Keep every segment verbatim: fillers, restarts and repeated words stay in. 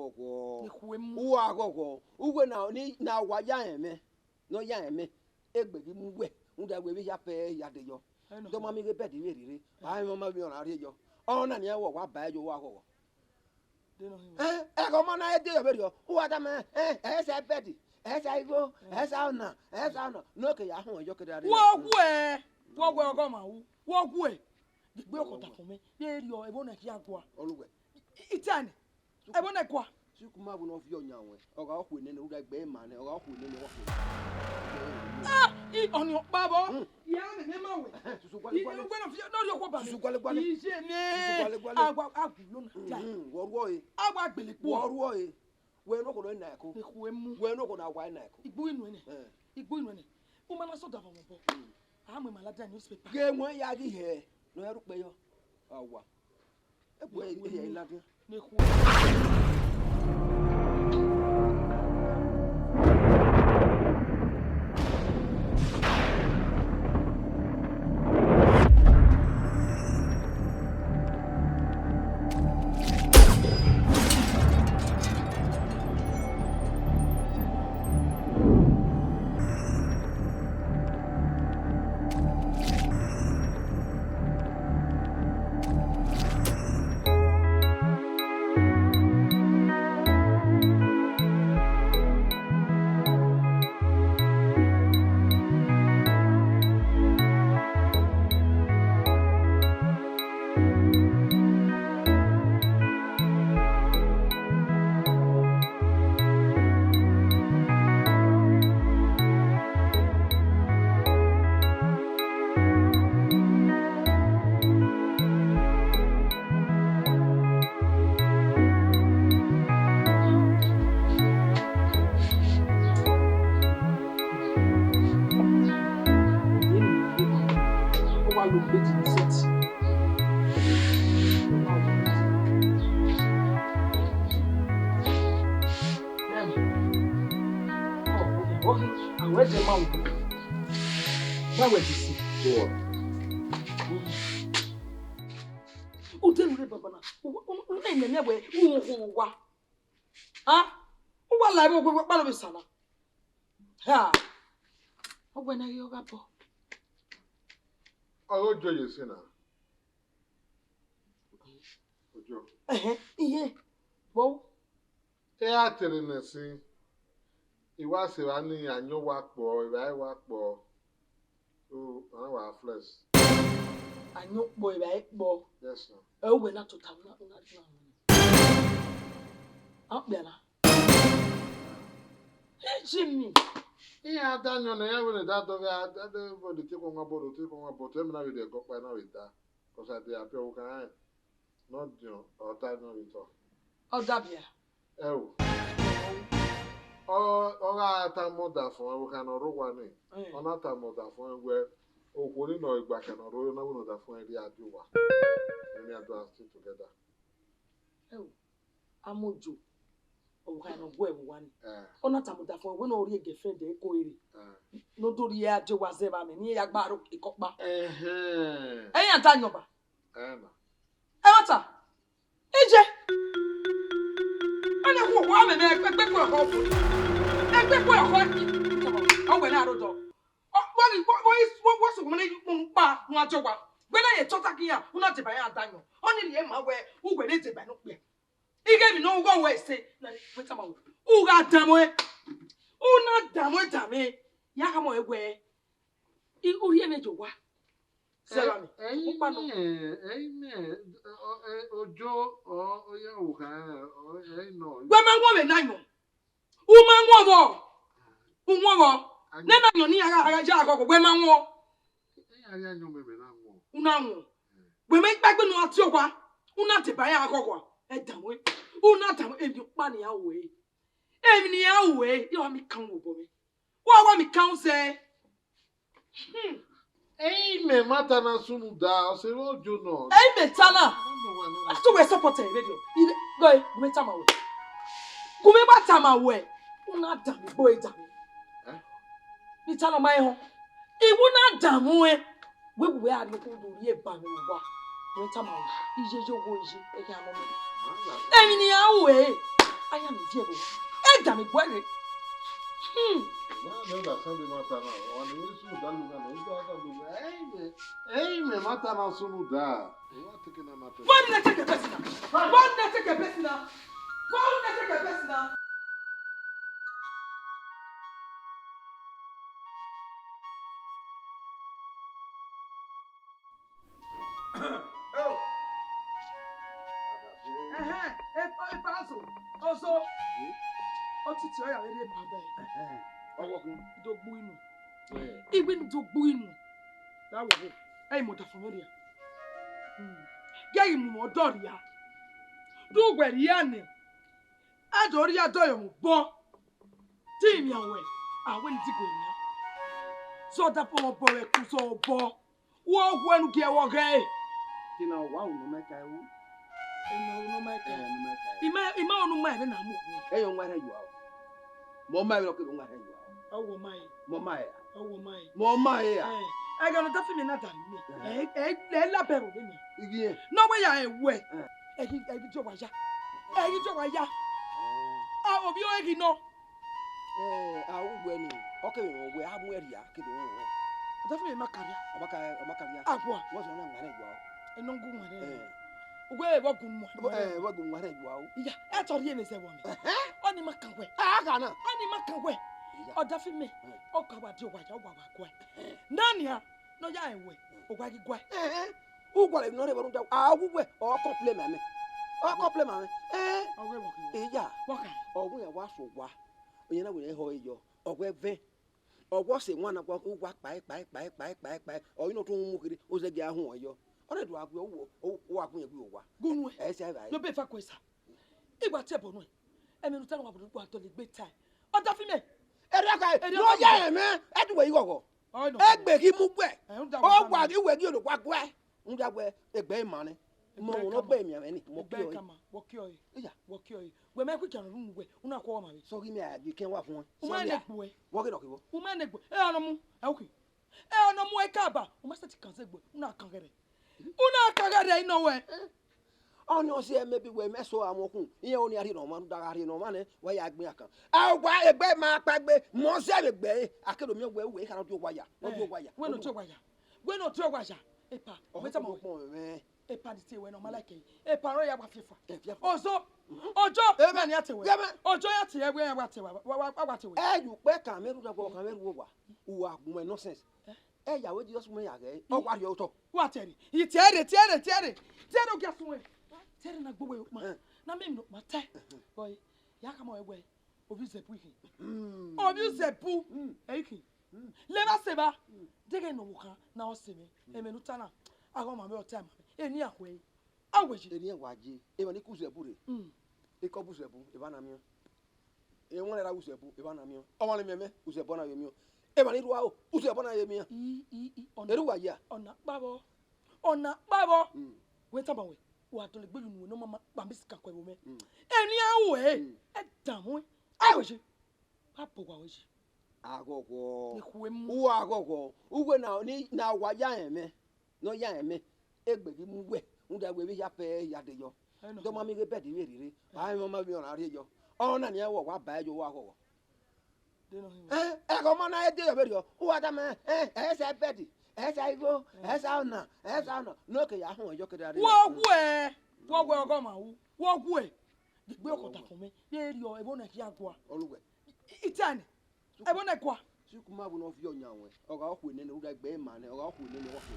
Ọghọ. Ekhue mu. Uwa ghọghọ. Uwẹ na, ni, na wa ya rẹn mwẹ. Ne ọ ya rẹn mwẹ. Egbe ghi mu uwẹ. Rhunmwuda wẹ vbe hia pẹ ya de yọ. Ẹ nọ. Dọmamẹ ighe bed vbe rhirhi. Ba mwẹ ọmọ vbe ọna rhie yọ. Ọna nian wẹ wa ba ẹre yo, uwa ghọghọ. De nọ hin. Ẹ, ẹghẹ ọmọ na de yọ vberriọ. Uwa tama, ẹ, ẹ sa bed, ẹ sa igho, ẹ sa ọna, ẹ sa ọna. Ne ọ ke ya họn yọ ke da rhie. Wọ wu ẹ, wọ wu ẹ ọgọ ma wu. Wọ wu ẹ. Gbe ọkọ da fun mẹ. Vberriọ, ẹvbo na khian gua. Ọlugbe. Itani. Ẹvbo na gua. Suku ma vbe ne ọ viọ yan wẹ. Ọ gha ọ khu nene, u da gbe ma nẹ, ọ gha ọ khu nene, ọ khu nene. Ah, i ọni ọkpa vbọ. Hmm. Ya mẹ, mẹ ma wẹ. Ẹhẹn, susu gualẹ, i gualẹ. Ugbẹn na fi, na rhie ọkọ ba mẹ. Susu gualẹ, gualẹ. Iye mẹ. Susu gualẹ, gualẹ. Agua, agu lo na ja. Hmm, wọ ruọ e. Agua gbele kpo. Wọ ruọ e. Wẹ ne okhuo na ẹko. Ekhue mu. Wẹ ne okhuo na wa na ẹko. Igbu inu ẹnẹ. Eh. Igbu inu ẹnẹ. U ma na sọ davọ vbọ. Hmm. A mu ima ladian newspaper. Ghe wọn ya ghi hẹ, ne ọ ya rhukpẹ yọ. Awa. Egbe ehia i ladian. Àwọn ẹ̀jẹ̀ máa wò. Báwo ẹ ti sè? Sure. Ude nu rre baba na. U, u, u, u na nene wẹ, u ho wa. Ha? U wa la ẹvbo wẹ, wẹ kpalo vbe sala. Ha. Ọ wẹ na ghi ọ gha bọ. Ọ ghe Ojo ye sẹ na. Ojo. Ẹhẹn, iye. Bọ. Ẹ a tere nẹ sin, I wa sẹ evba ni, ayọn wa kpọ, evba ẹre wa kpọ. So, a na wa flex. Ayọn kpọ, evba ẹre kpọ. Yes, sir. Ẹ, uwẹ na tota, una, una, una. A kpia na. Ẹ, Jimmy. Iran da ayọn ne iran wẹ ne da dọghe, a da, da, body take on one body, take on one body, ẹmwẹ na vbe rhie ẹgọ kpa, na vbe da. 'Cause I dey happy, ọvbokhan rẹn ne ọ diọn, ọ ta ayọn vbe otọ. Ọ dabia. Ẹ o. Ọ, ọ gha tama ọdafẹn, ọvbokhan ne ọ rre owa nii, mm, ọ na tama ọdafẹn wẹ, okhuo ni nọ igba khian ne ọ rre, ọ na wẹ ne ọdafẹn rhie a die owa. Then they are still together. Ẹ o. Amojo, ọvbokhan ne ọ gu ẹvbo owa nii. Eh. Ọ na tama ọdafẹn wẹ ne ọ rhie girlfriend ẹre ko rre. Eh. Ne ọ do rhie a die owa zẹ vbe amẹ, ne iran ya gba aro ekọkpa. Ẹhẹn. Ẹ i yan da ayọn ba. Ẹ na. Ẹmwata, iye. Ọni ẹkhu owa mẹ, mẹ ẹgbẹkpo ẹkhọ. Ẹgbẹkpo ẹkhọ. Ọ wẹ na aro dọ. Ọ, wẹ ghi, wẹ, wẹ, wẹ, wẹ sokpan ne yu kpunu kpa, wan jọ wa. Wẹ na ye tota khian, u na deba iran da ayọn. Ọni rhie ma wẹ, u wẹ ne deba ne okpia. Ighẹ emwi ne ọ ghe wẹ ẹse, na wẹ tama wẹ. U gha danmwẹ. U na danmwẹ danmwẹ. Ya kha mọ wẹ. I, u rhie mwẹ ye owa. Sẹ vbe amẹ. Ẹyin ukpa nọ. Mẹ, ẹyin mẹ, ọ, ẹ, Ojo, ọ, ọ ya wu kha, ọ, ẹyin nọ. Wẹ ma wọn vbe na ayọn. U ma wọn vbọ? U wọn vbọ? Ayọn. Ne na ayọn ne iran gha, gha ya aghọghọ, wẹ ma wọn? Iran gha ayọn mẹ, mẹ na wọn. U na wọn. Eh. Wẹ ma ikpẹgbe ne u gha tie owa, u na deba iran aghọghọ, ẹ danmwẹ. U na danmwẹ, emwi ọkpa ne iran ru ẹre. Emwi ne iran ru ẹre, iran wa miẹn ikan ru obọ mwẹ. Wa wa miẹn ikan ru zẹ. Hmm. Ẹyin mẹ, ẹmwata na sunu da, ọ sẹ vbe Ojo nọ. Ẹyin mẹ ta na. Ọ nọ wa nọ. A sẹ wẹ support ẹre vberriọ. Ire, gọ e, gu mwẹ tama wẹ. Gu mwẹ gba tama wẹ. U na danmwẹ, gbe ore danmwẹ. Eh? Ni ta nọ ma họn. I wu na danmwẹ. Wẹ wu wẹ a rhie okhuo do rhie ba mwẹ owa. Gu mwẹ tama wẹ. Iye ye owo iye, ẹ khian nọ mẹ. Emwi ne iran ru ẹre. Die vbe owa? E da mwẹ guẹ rre. Hmm. Na, na, na, Sunday ma ta na, ọ ni sunu da lu na, ọ da da lu na. Ẹi mẹ, ẹi mẹ ma ta na sunu da. Wa teke na ma ta. Why did I take a person now? Why did I take a person now? Why did I take a person now? Ẹhẹn, e, e, Pastor, ọzọ. Otiti ọ ya vbe rhie eva bẹẹ. Ẹhẹn, ọghọghọ. Do gbu inu. Wẹ. Igbe inu do gbu inu. Da wọ vbo? Ẹi mẹ ọdafẹn mwẹ rria. Hmm. Gie I mu mwẹ ọdọ rria. Do wẹ rria nẹ. A do rria dọyọ mu bọ. Te I miẹn wẹ, a wẹ ne I digo enian. Zẹ ọdafẹn mwẹ obọ vbe ẹkun zẹ obọ. Wẹ ọghuẹ ne u gie ẹvbo ghẹ ẹre. Te na wa unu ma ka ru. Unu, unu ma ka. Eh, unu ma ka. I ma, I ma unu ma ẹmwẹ na mu. Ẹyọ nwa rhẹ yua o. Mọ ma ẹmwẹ ọke nwa rhẹ yua o. Ọ wọ ma ẹre. Mọ ma ẹre. Ọ wọ ma ẹre. Mọ ma ẹre a. Eh, ẹghẹ ne ọdafẹn mwẹ na da mẹ. Eh. Eh, eh, eh, labẹ ro mẹ. Igiẹn. Ne ọ wẹ ya ẹwẹ. Eh. Ẹghi, ẹghi jọ wa ya. Ẹghi jọ wa ya. Eh. A, ovbi ọre ghi nọ. Eh, a ru wẹ ni, ọ kevbe mwẹ wẹ a mu ẹrhia, kevbe mwẹ wẹ. Ọdafẹn mwẹ ma ka rria. Ọ ma ka, ọ ma ka rria. A gua. Wẹ sẹ na wanrẹn yua o. Ẹ nọ gu wanrẹn. Eh. Uwẹ vbe gu wanrẹn. Eh, vbe gu wanrẹn yua o. Iya, ẹ tọ rhie mwẹ zẹ vbọ mẹ. Ẹhẹn. Ọni ma kan wẹ. A ka na. Ọni ma kan wẹ. Iya. Ọdafẹn mwẹ, eh, ọ ka wa di owa ya, ọ wa wa guẹ. Ẹhẹn. Na nia, ne ọ ya rẹn wẹ, ọ wa ghi guẹ. Ẹhẹn. U gualọ emwi ne ọ rre vbe rhunmwuda, a wu wẹ, ọ complain ma mwẹ. Ọ complain ma mwẹ. Ẹhẹn. Ọ wẹ vbọ khin? Iya. Vbọ khin? Ọ wẹ iran wa sẹ owa. Iran na wẹ iran họe yọ. Ọ wẹ vẹn. Ọ wẹ ọ sẹ wan na gua, uwa kpae, kpae, kpae, kpae, kpae, kpae. Ọ i nọ tọn mu kherhe, ọ zẹgiẹ a huẹn yọ. Ọ na do a gbe, ọ, ọ, ọ wa gun yẹn gbe owa. Gun nuẹn. Ẹ sẹ ẹ va. Nọ be fa kue sa. I wa tie ẹbọ nuẹn. Ẹmwẹ ne u ta na wa dọlegbe tae. Ọdafẹn mwẹ. Erriọ ka, erriọ ka, nọ ya ẹmwẹ, ẹ du wẹ ighọghọ. Ọ nọ. Egbe ghi mu wẹ. Ẹ, u da wẹ. Ọ wa ghi wẹ ghi ro wa guẹ. Rhunmwuda wẹ egbe ima nẹ. Mọ egbe wọn ka ma. Gbe emianmwẹ ni, mọ egbe kiọ ka ma, wọ kiọ ẹre. Iya. Wọ kiọ ẹre. Wẹ mẹ ku ikian unu wẹ, u na khuọ ma vbe. Sọ ghi mẹ a gbe kẹ wa fun. U ma nẹ gbuẹ. Wọ ghe nọ ke vbọ. U ma nẹ gbuẹ. E ọnọ mu, ẹ oke. Ẹ ọnọ mu ẹ ka ba. U ma sẹtin kan zẹ gbuẹ, u na kan ghẹrẹ. U na kan ghẹrẹ inọ wẹ. Ọni ọ si ẹ maybe wẹ mẹ so amọ kun. Iye oni a rhie nọ ma, da gha rhie nọ ma nẹ, wa ya gbe iran kan. A wa egbe ma kpaegbe, mọ zẹ vbe egbe, a ke do miẹn wẹ, wẹ kha nọ di owa ya. Nọ di owa ya. Wẹ nọ di owa ya. Wẹ nọ di owa ya. Epa, wẹ tama wẹ. Ọkpọn mẹ. Epa ni te wẹ nọ ma like. Epa ro ya wa fi efa. Ẹ fi efa. Ọzọ. Ọjọ. Ẹ mẹ. Mẹ ni a te wẹ. Ẹ mẹ. Ọjọ ya te wẹ, wa te wẹ, wa, wa, wa te wẹ. Ẹ yu kpẹ kan mẹ ru da gọ kan mẹ ru wa. Uwa gun mẹ nonsense. Ẹ? Ẹ ya wẹ Jesus mẹ ya ghẹ. Ọ wa rhie otọ. Wa tẹre. I tẹre, tẹre, tẹre. Tẹre ogia sun wẹ. Tẹre na gbowe okpan. Eh. Na mẹ mi no ma tẹ. Eh. Boy, ya ka mọ wẹ. Ovbi Uzẹbu ikhin. Mm. Ovbi Uzẹbu. Mm. Ẹ ikhin. Mm. Leva sẹ evba. Mm. Deghẹ ne ọ vbe okhan na ọ sẹ mwẹ. Mm. Ẹmwẹ ne u ta na. Aghọ ma mwẹ ọta ma mwẹ. Eni a khuẹ. A wẹ ye. Eni a wa ye. Emwa ni ku Uzẹbu rre. Mm. Ekọ bu Uzẹbu, evba na miẹn. Ewanrẹn ra Uzẹbu, evba na miẹn. Ọmwa ni miẹn mwẹ, Uzẹbu na vbe miẹn. Emwa ni rua o, Uzẹbu na vbe miẹn. I, i, i, ọna. Erha uwa ya. Ọna kpavbọ. Ọna kpavbọ. Mm. Wẹ tama wẹ, wa dọlegbe ye unu wẹ ne ọ ma ma kpa mẹ sikan kọ ẹvbo mwẹ. Mm. Eni a wẹ, mm, ẹ dan mwẹ. A wẹ ye. Wa bọ wa wẹ ye. Aghọghọ. Ekhue mu. Uwa aghọghọ. Uwẹ na, ni, na wa ya rẹn mwẹ. Ne ọ ya rẹn mwẹ. Egbe ghi mu wẹ. Rhunmwuda wẹ vbe hia pẹ ya de yọ. Ẹ nọ. Dọmamẹ ighe bẹdi vbe rhirhi. Ba emwa ma vbe ọna rhie yọ. Ọna nian wẹ wa ba ẹre yo, uwa aghọghọ. De nọ hin wẹ. Ẹ, ẹghẹ ọmọ na de yọ vberriọ. Uwa tama, ẹ, ẹ sa bẹdi, ẹ sa igho, ẹ sa ọna, ẹ sa ọna. Ne ọ ke ya họn yọ ke da rhie. Wọ wẹ, wọ wẹ ọgọ ma wu. Wọ wẹ. Gbe ọkọ da fun mẹ. Vberriọ, ẹvbo na khian gua. Ọlughe. Itẹn. Ẹvbo na gua. Sukuma vbe ne ọ viọ yan wẹ. Ọ gha ọ khu nene, u da gbe ima nẹ, ọ gha ọ khu nene, ọ khu.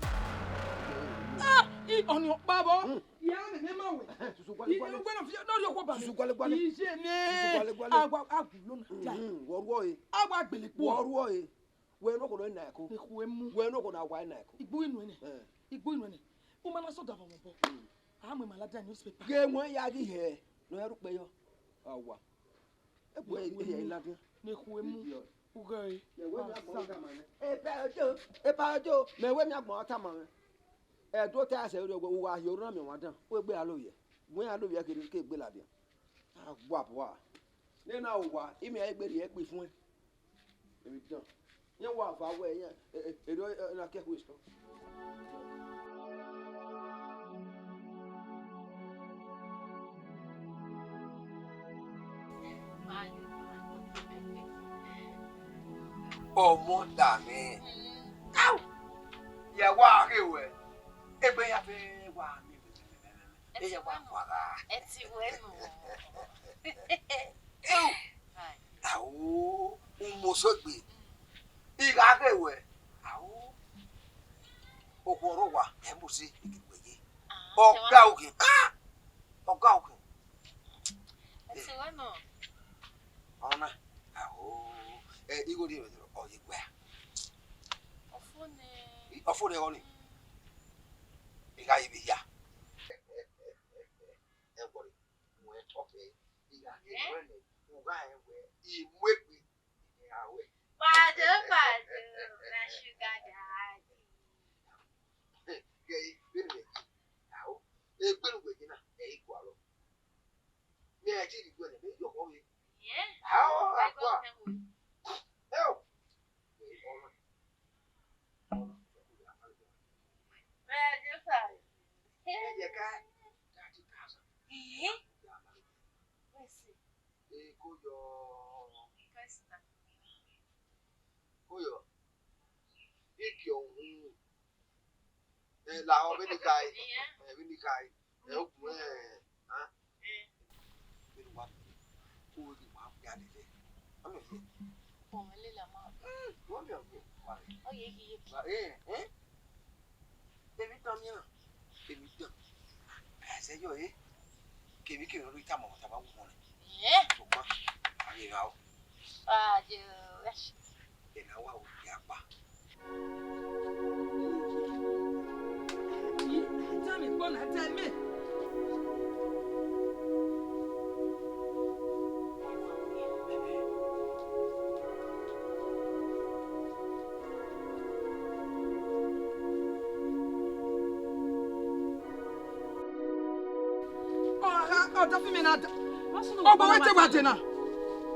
Ah, i ọni ọkpa vbọ. Mm. Ya mẹ, mẹ ma wẹ. Susu guale, i guale. Wẹ nọ viọ, nọ rhie ọkpa ba mẹ. Susu guale, guale. Iye mẹ. Susu guale, guale. Awa, agu lo na. Mm, wọ ruọ e. Awa gbele kpo. Wọ ruọ e. Wẹ nọ kọ nọ na ẹko. Ekhue mu. Wẹ nọ kọ na wa na ẹko. Igbu inu ẹnẹ. Eh. Igbu inu ẹnẹ. U ma na sọ da vbọ vbọ. Mm. A mu ima ladian newspaper. Ghe wọn ya ghi hẹ. Nọ ya ru kpẹ yọ. Awa. Egbe ehe ladian. Ne ekhue mu. Idiot. Ughe. Mẹ wẹ mi agbọn tama mwẹ. Epa ojo, epa ojo. Mẹ wẹ mi agbọn tama mwẹ. Ẹdẹ otọ ẹse rẹ uwa hiẹ orhu na miẹn ọmwa dan. Wẹ gbe alo yẹ. Wẹ alo yẹ kere ke gbe ladian. Agbabua. Nena uwa, imẹ egbe rhie ẹkpo ifuẹn. Emwi dan. Yẹn wa va wẹ yẹn, e, e, erriọ, e, na ke question. Ọmọ da mwẹ. Au! Ya wa ghe wẹ. Egbe ya fẹ wa mi. Eya wa khuara. Ẹ ti wẹ nọ. Au! Umoso egbe. I gha ghe wẹ. Au! Okhuo ọre owa, ẹ mu si, I ghi gbe ye. Ọga ogie. Ah! Ọga ogie. Ẹ ti wẹ nọ. Ọna, aho, ẹ, igho rhie mwẹ ọ ye gbe a. Ọfo nẹ. Ọfo nẹ ọni. I gha ye vbe hia. Ẹ wọrẹ, mu ẹn tọ kẹ, I gha ye wẹ nẹ, u gha rẹn wẹ, I mu egbe, I gha wẹ. Pado, pado, my sugar daddy. Gẹ, vbene mẹ ji, aho, egbe ne uwẹ ye na, ẹ i gualọ. Mẹ ẹ ti rhie iwẹ nẹ, mẹ yọ ọmọ vbe. Ao, akua. Eo. Ẹ yẹ ka thirty thousand. Ẹ ko yọ. Ko yọ. Ike ọhun. Ẹ, lahọ vbene I khae. Ẹ, vbene I khae. Ẹ, okun, ẹ, a? Vbene wa, ko vbe wa ya lele. Ọ mẹ ye. Bọ mwẹ lele ma. Wọ́n mi ọ̀gbìn wà rẹ̀. Ọ ye ghi ye. Wà, ẹ, ẹ. Èmi tán mi ràn. Èmi tán. Ẹsẹ̀ yọ, ẹ. Kèmí kèmí lórí ìtàmọ̀ ọ̀tá bá wù wọ́n rẹ̀. Ẹ. Ṣùgbọ́n, àyè ra o. Àyè rẹ̀. Ẹ náà wà òkè apá. Ọha, ọdafẹn mwẹ na da. Ọgba wẹ te wa de na.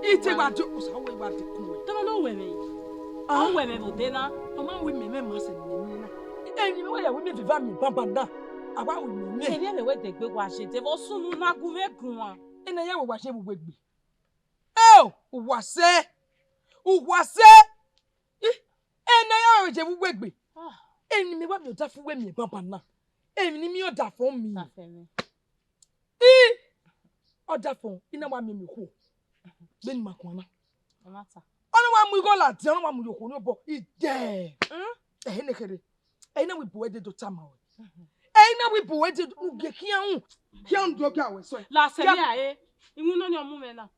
I te wa de, osa wẹ wa de kun wẹ. Tọmọ ne ọ wẹ mwẹ. Ah. Ọ wẹ mwẹ vbe ode na. Ọ ma wẹ mẹ, mẹ ma sẹ ne mẹ na. Ẹyin mẹ wẹ ya wẹ mẹ viva mi baba na. A wa wẹ mẹ. Ẹvbi ẹmwẹ wẹ dẹgbe wa je de vbe ọ sunu na gu mwẹ guan. Ena ya wẹ wa je vbe uwu egbe. Eo, uwa sẹ. Uwa sẹ. Ih, ena ya wẹ je vbe uwu egbe. Ah. Ẹyin mẹ wẹ mi ọdafẹn wẹ mi baba na. Emwi ne I miẹn ọdafẹn miẹn. Tafẹn mwẹ. I, ọdafẹn, I na wa miẹn miẹn okhuo. Vbene ima guan na. Ọ ma ta. Ọ na wa mu igho ladian, ọ na wa mu ye okhuo ni obọ. I dẹ. Mm? Ẹhẹ ne kherhe. Ẹi na wẹ ibu ẹdẹ do tama ruẹ. Mhm. Ẹi na wẹ ibu ẹdẹ do, u gie khian ru. Khian ru do ga wẹ sẹ. La sẹ ya. Ni a re. Iwinna ni ọ mu mwẹ na.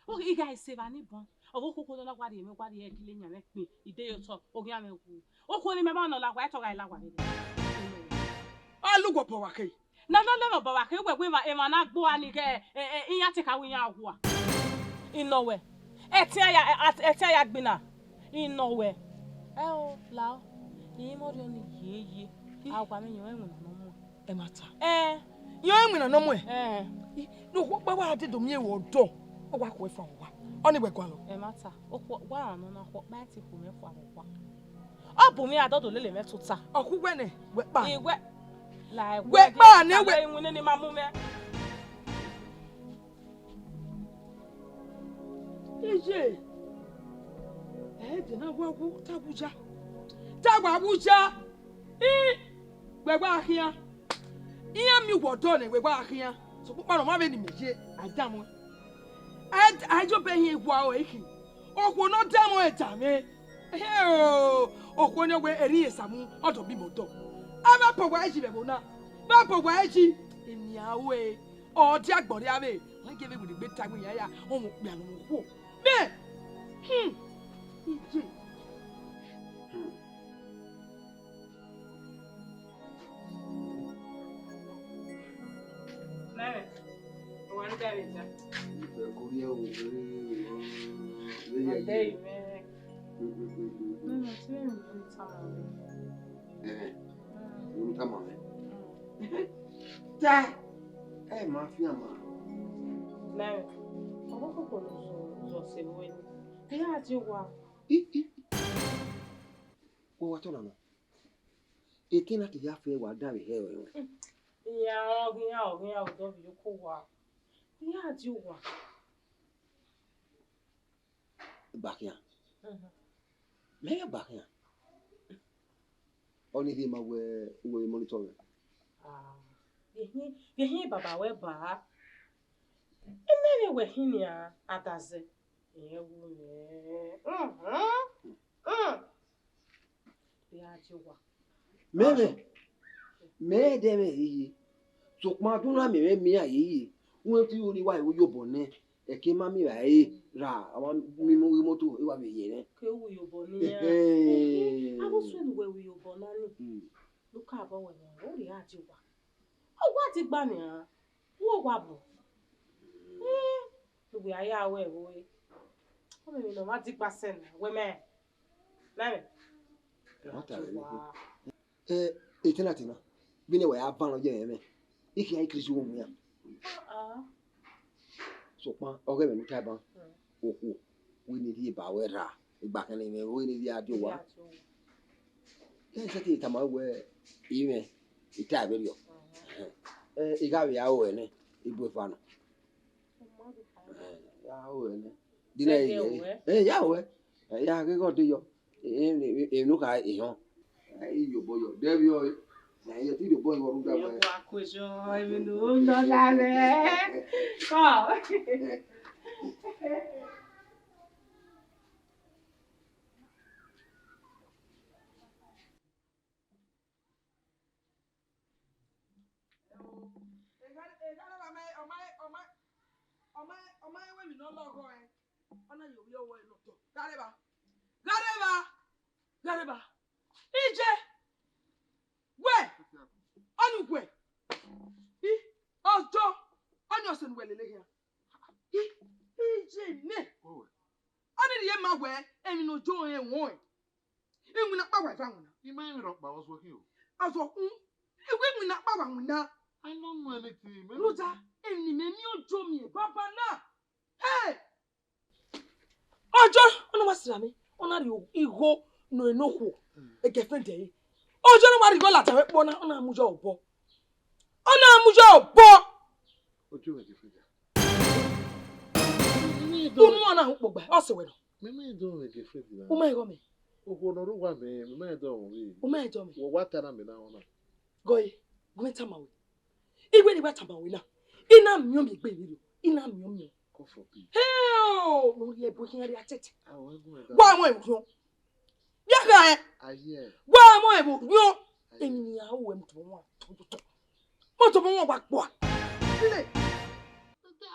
Ọ ghi gha sẹ evba ni bun. Ọ ghe okhuo na wa rhie mwẹ, wa rhie ẹki le yan mwẹ kpin, I de ye otọ, ọ ghi ya mwẹ wu. Okhuo ni mẹ ma nọ la wa, ẹtọ gha la wa vbe. A lu wẹ obọ wa khe. Na na lẹ mwẹ obọ wa khe, wẹ wẹ emwa, emwa na gbe ua ni ghẹ, ẹ, ẹ, iran te ka wẹ iran hua. I nọ wẹ. Ẹtin a ya, ẹ, ẹtin a ya gbinna. I nọ wẹ. Ẹ o, la o. I mwẹ orhiọn ni ye ye. A wa mwẹ yan ẹwẹn na nọ mu. Ẹmwata. Ẹ. Yan ẹwẹn na nọ mu ẹ. Ẹ. I, ne okhuo ọkpa wa dede miẹn vbe ọdọ, ọ wa khuẹ fua vbe owa. Ọni wẹ gualọ. Ẹmwata. Okhuo wa rhan nọ na, okhuo ọkpa te khuẹ mwẹ fua vbe owa. Ọ bu mwẹ adọdọ lele mwẹ tota. Ọ khu wẹ nẹ, wẹ kpa. I wẹ. La wẹ kpa nẹ wẹ. Iwinna ni ma mu mwẹ. Iye, ẹ dẹ na wa wu ta Abuja. Ta wa Abuja. I, wẹ wa khian. Iran miẹn uwẹ ọdọ nẹ, wẹ wa khian. Sokpan ọkpa nọ ma vbe ne imẹ ye, a i danmwẹ. A i, a i jobẹ hin ewa ọre khin. Okhuo ne ọ danmwẹ danmwẹ. Ehẹn o, okhuo ne wẹ ẹre irẹn samu, ọ dọ bibọ dọ. A vbe bọ wa yi vbe ẹvbo na. Vbe bọ wa yi. Enian ru ẹre. Ọ dia gbọrria vbe, ọ ghi vbe wene egbe ta ẹre iran ya, ọ mwẹ okpia ne ọ mwẹ okhuo. Mẹ! Hmm. Iye. Mẹmẹ, ọ wa ne da vbe dia. Ipẹ ko rhie ẹvbo vbe, vbe ya. Ọdẹ ye. Mẹmẹ, mẹmẹ, ti vbe emwi ne I tama mwẹ. Ẹhẹn. Mm. Emwi ne I tama mwẹ. Mm. Ta. Ẹ ma fian ma. Mẹmẹ, ọvbokoko ne u zọ, u zọ sẹ vbe wẹ ni. I ya die owa. I, i. Wẹ wa tọ na nọ. Eke na te ya fe wa da vbe hẹ ọre. Iran ọghe iran, ọghe iran, odọ vbe oko wa. I ya die owa. Gba khian. Mhm. Mẹ ya gba khian. Ọnii rhie ma wẹ uwẹ vbe monitor mwẹ. Ah, vbe khin, vbe khin baba wẹ ba? Imẹ vbe wẹ khin nian, adazẹ. Irẹn wu mwẹ. Mhm. Mm. Vbe a die owa. Mẹ mwẹ, mẹ dẹ mwẹ yeye. Sokpan a do na miẹn mwẹ miẹn yeye. Wẹ te iro ni wa ru iyobọ nẹ, ẹke ma miẹn evbare ra, a ma miẹn imoto, e wa vbe ye nẹ. Ke u ru iyobọ nian. Ehe. Avbe suẹn ne uwẹ ru iyobọ na ni. Mm. Ne u ka bọ wẹ nọ, u rhie a die owa. Ọ wa digba nian, u wa bọ. Eh, ne uwẹ a ya ru ẹvbo re. Ọ mẹ emwi ne ọ ma digba sẹ na, wẹ mẹ. Mẹ mwẹ. Ọ ta vbe nẹ. Eh, etẹn na te na, vbene wa ya van nọ ye mwẹ, I khian ikirisi wo mu iran. Ah, ah. Sokpan, ọghe mwẹ ne u ta ban, okhuo, wẹ ne I rhie ba wẹ ra, igba kẹnẹ mwẹ, wẹ ne I rhie a die owa. Iya, so. Ẹ sẹtin tama wẹ, I mwẹ, I ta vberriọ. Mhm. Eh, I gha vbe ya ru ẹre nẹ, I bu eva nọ. Eh, ya ru ẹre nẹ. Dina. Sẹtin ye, wẹ? Eh, ya ru ẹre. Eh, ya ghe ghe ọ de yọ. Eh, eh, eh, enu kha ehọn. Eh, iyobọ yọ, de vbe ọ, eh, na ye ti iyobọ yọ rhunmwuda wẹ. Wa ko jọ, emwi ne u nọ la mwẹ. Kọ. Ọ ma, ọ ma, ọ ma, ọ ma rẹn wẹ emwi ne ọ lọghọ ẹn, ọ na ye ovbi ọvbọre nọ otọ. Gha rre evba, gha rre evba, gha rre evba. Iye, wẹ, ọnii wẹ, I, Ọjọ, ọnii ọse ne uwẹ lele khian. I, iye nẹ, ọnii rhie ma wẹ emwi ne Ọjọ rẹn wọn ẹn. Iwinna ọkpa wa eva winna. I ma rẹn emwi rhọkpa vbe ọ zuọ khin o. Azọ, hmm, I wẹ iwinna ọkpa wa winna. I don't know anything, man. Rhunmwuda, emwi ne imẹ miẹn Ọjọ miẹn baba na. Hey! Ọjọ, ọ na wa sirra mwẹ, ọ na rhie igho ne ọ nọ okhuo, girlfriend ẹre. Ọjọ na wa rhie igho ladian vbe ẹkpo na, ọ na mu yọ obọ. Ọ na mu yọ obọ. Ọjọ mwẹ girlfriend a? Unu ọna hu kpogba, ọ sẹ wẹ nọ. Mẹ ma dọ mwẹ girlfriend na. U ma gọ mẹ. Okhuo ne ọ rre owa mẹ, mẹ ma dọ mwẹ. U ma dọ mwẹ. Wẹ wa ta na mẹ na ọ na. Gọe, gu mwẹ tama wẹ. Iwẹ ne I wa tama wẹ na, I na miẹn ọmiọn egbe vberriọ, I na miẹn ọmiọn. God forbid. Hell, ne u rhie ẹbu khian rria tete. Wa mu ẹvbo rhiọn. Bia kha ẹn. Wa mu ẹvbo rhiọn. Emwi ne iran ru wẹ mu tobọ wan. Mu tobọ wan wa kpua. Sile.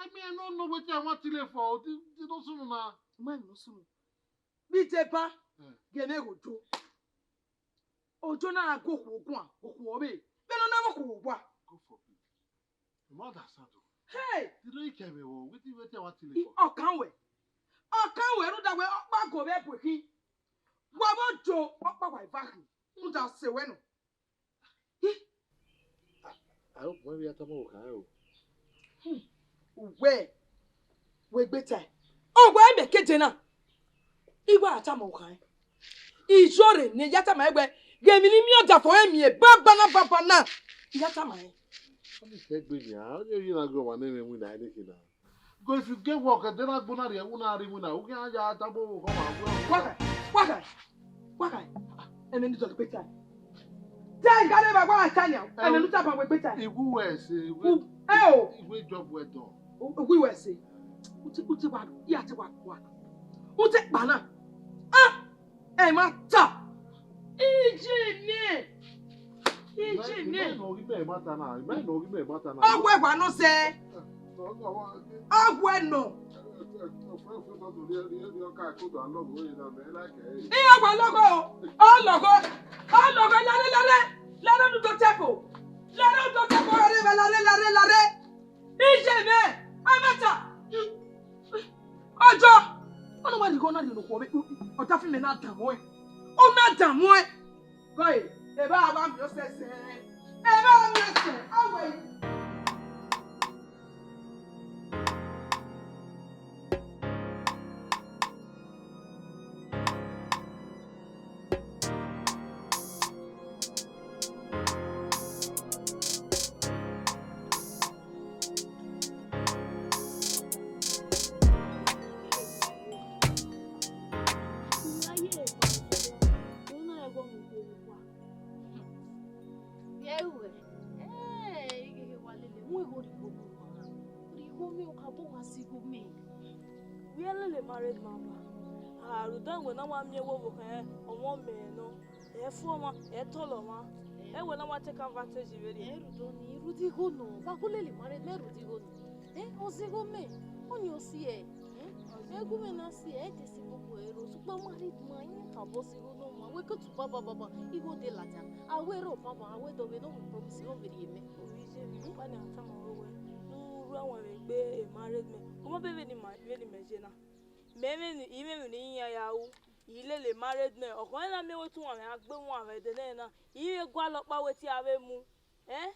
I mean, I don't know wetin I want to live for. This, this no sunu na. Ma no sunu. Bi deba, ghe ne ghe Ojo. Ojo na gha gu okhuo guan, okhuo ọvbehe. Vbene ọ na vbe okhuo owa. God forbid. You no understand o. Hey! They don't care me o. Wetin, wetin I want to live for? Ọkan wẹ. Ọkan wẹ rhunmwuda wẹ ọkpa go vbe ẹbu khin. Wa vbe Ojo, ọkpa wa eva khin. Rhunmwuda sẹ wẹ nọ. I hope wẹ vbe ya tama okhan o. Uwẹ, wẹ gbe tae. Ọ wẹ mẹ keje na. I wa tama okhan. Iyore ne ya tama ẹn wẹ, ghe emwi ne I miẹn ọdafẹn ọnrẹn miẹn baba na, baba na. I ya tama ẹn. Ọni sẹ gbe nian, ọni oyi na gbe ọmwa ne mwẹ winna ẹnẹkhin na. Because if you get work, ẹdẹ na gbona rhie, u na rhie iwinna, u khian ya tama okhan wa. Wa kha, wa kha, wa kha. Ah, ẹmwẹ ne I dọlegbe tae. Tae, gha rre evba, wa ta nian. Ẹmwẹ ne u tama wẹ gbe tae. Iwu wẹ ẹse, iwu, ẹ o. Iwu job well done. U, u wẹ ẹse. U te, u te wa, I ya te wa kua. U te kpa na. Ah! Ẹ ma ta. Iye nẹ. Iye nẹ. Imẹ nọ ghi mẹ ma ta na, imẹ nọ ghi mẹ ma ta na. Ọ wẹ wa nọ sẹ. Ọ wẹ nọ. Iye wa lọghọ o. Ọ lọghọ. Ọ lọghọ. Lare, lare. Lare nu do tẹko. Lare nu do tẹko. Lare, lare, lare, lare. Iye nẹ. Ẹ ma ta. Ọjọ, ọ na wa rhie igho na rhie ne okhuo vbe ọdafẹn mẹ na danmwẹ. Ọ na danmwẹ. Gọe, ẹ ba wa miẹn ọsẹsẹ. Ẹ ba miẹn ọsẹ, a wẹ. Ẹ lele married man ba. A rhunmwuda wẹ na wa miẹn wẹ ọvbokhan ọmọ mẹ nọ, ẹ fu ọmwa, ẹ tọlọ ọmwa. Ẹ wẹ na wa take advantage vberriọ. Ẹ rhunmwuda ọnii, rhunmwuda igho nọ, wa gu lele married man, rhunmwuda igho nọ. Ẹ, ọ zẹ igho mẹ, ọnii ọ si ẹe. Ẹ, ẹ gu mwẹ na si ẹe, ẹ te si gbogbo ẹre, sokpan married man, iran kha obọ zẹ igho nọ ma, wẹ ke otu baba baba, igho de ladian. A wẹ ẹre ọbaba, a wẹ dọ vbe ne ọ mu promise, ọ vbe rhie mẹ. Ovbi iye, vbe ọkpa ni a tama ruẹ wẹ, ne u rre ẹwẹn vbe egbe married man. Kọmọ be vbene ima, vbene imẹ ye na. Mẹ vbene, I mwẹ emwi ne I yan ya ru, I lele married man. Ọkhọ na miẹn wẹ te uwanmwẹ a gbe uwanmwẹ ẹdẹ nẹ na, I vbe gualọ ọkpa wẹ te a vbe mu. Ẹ?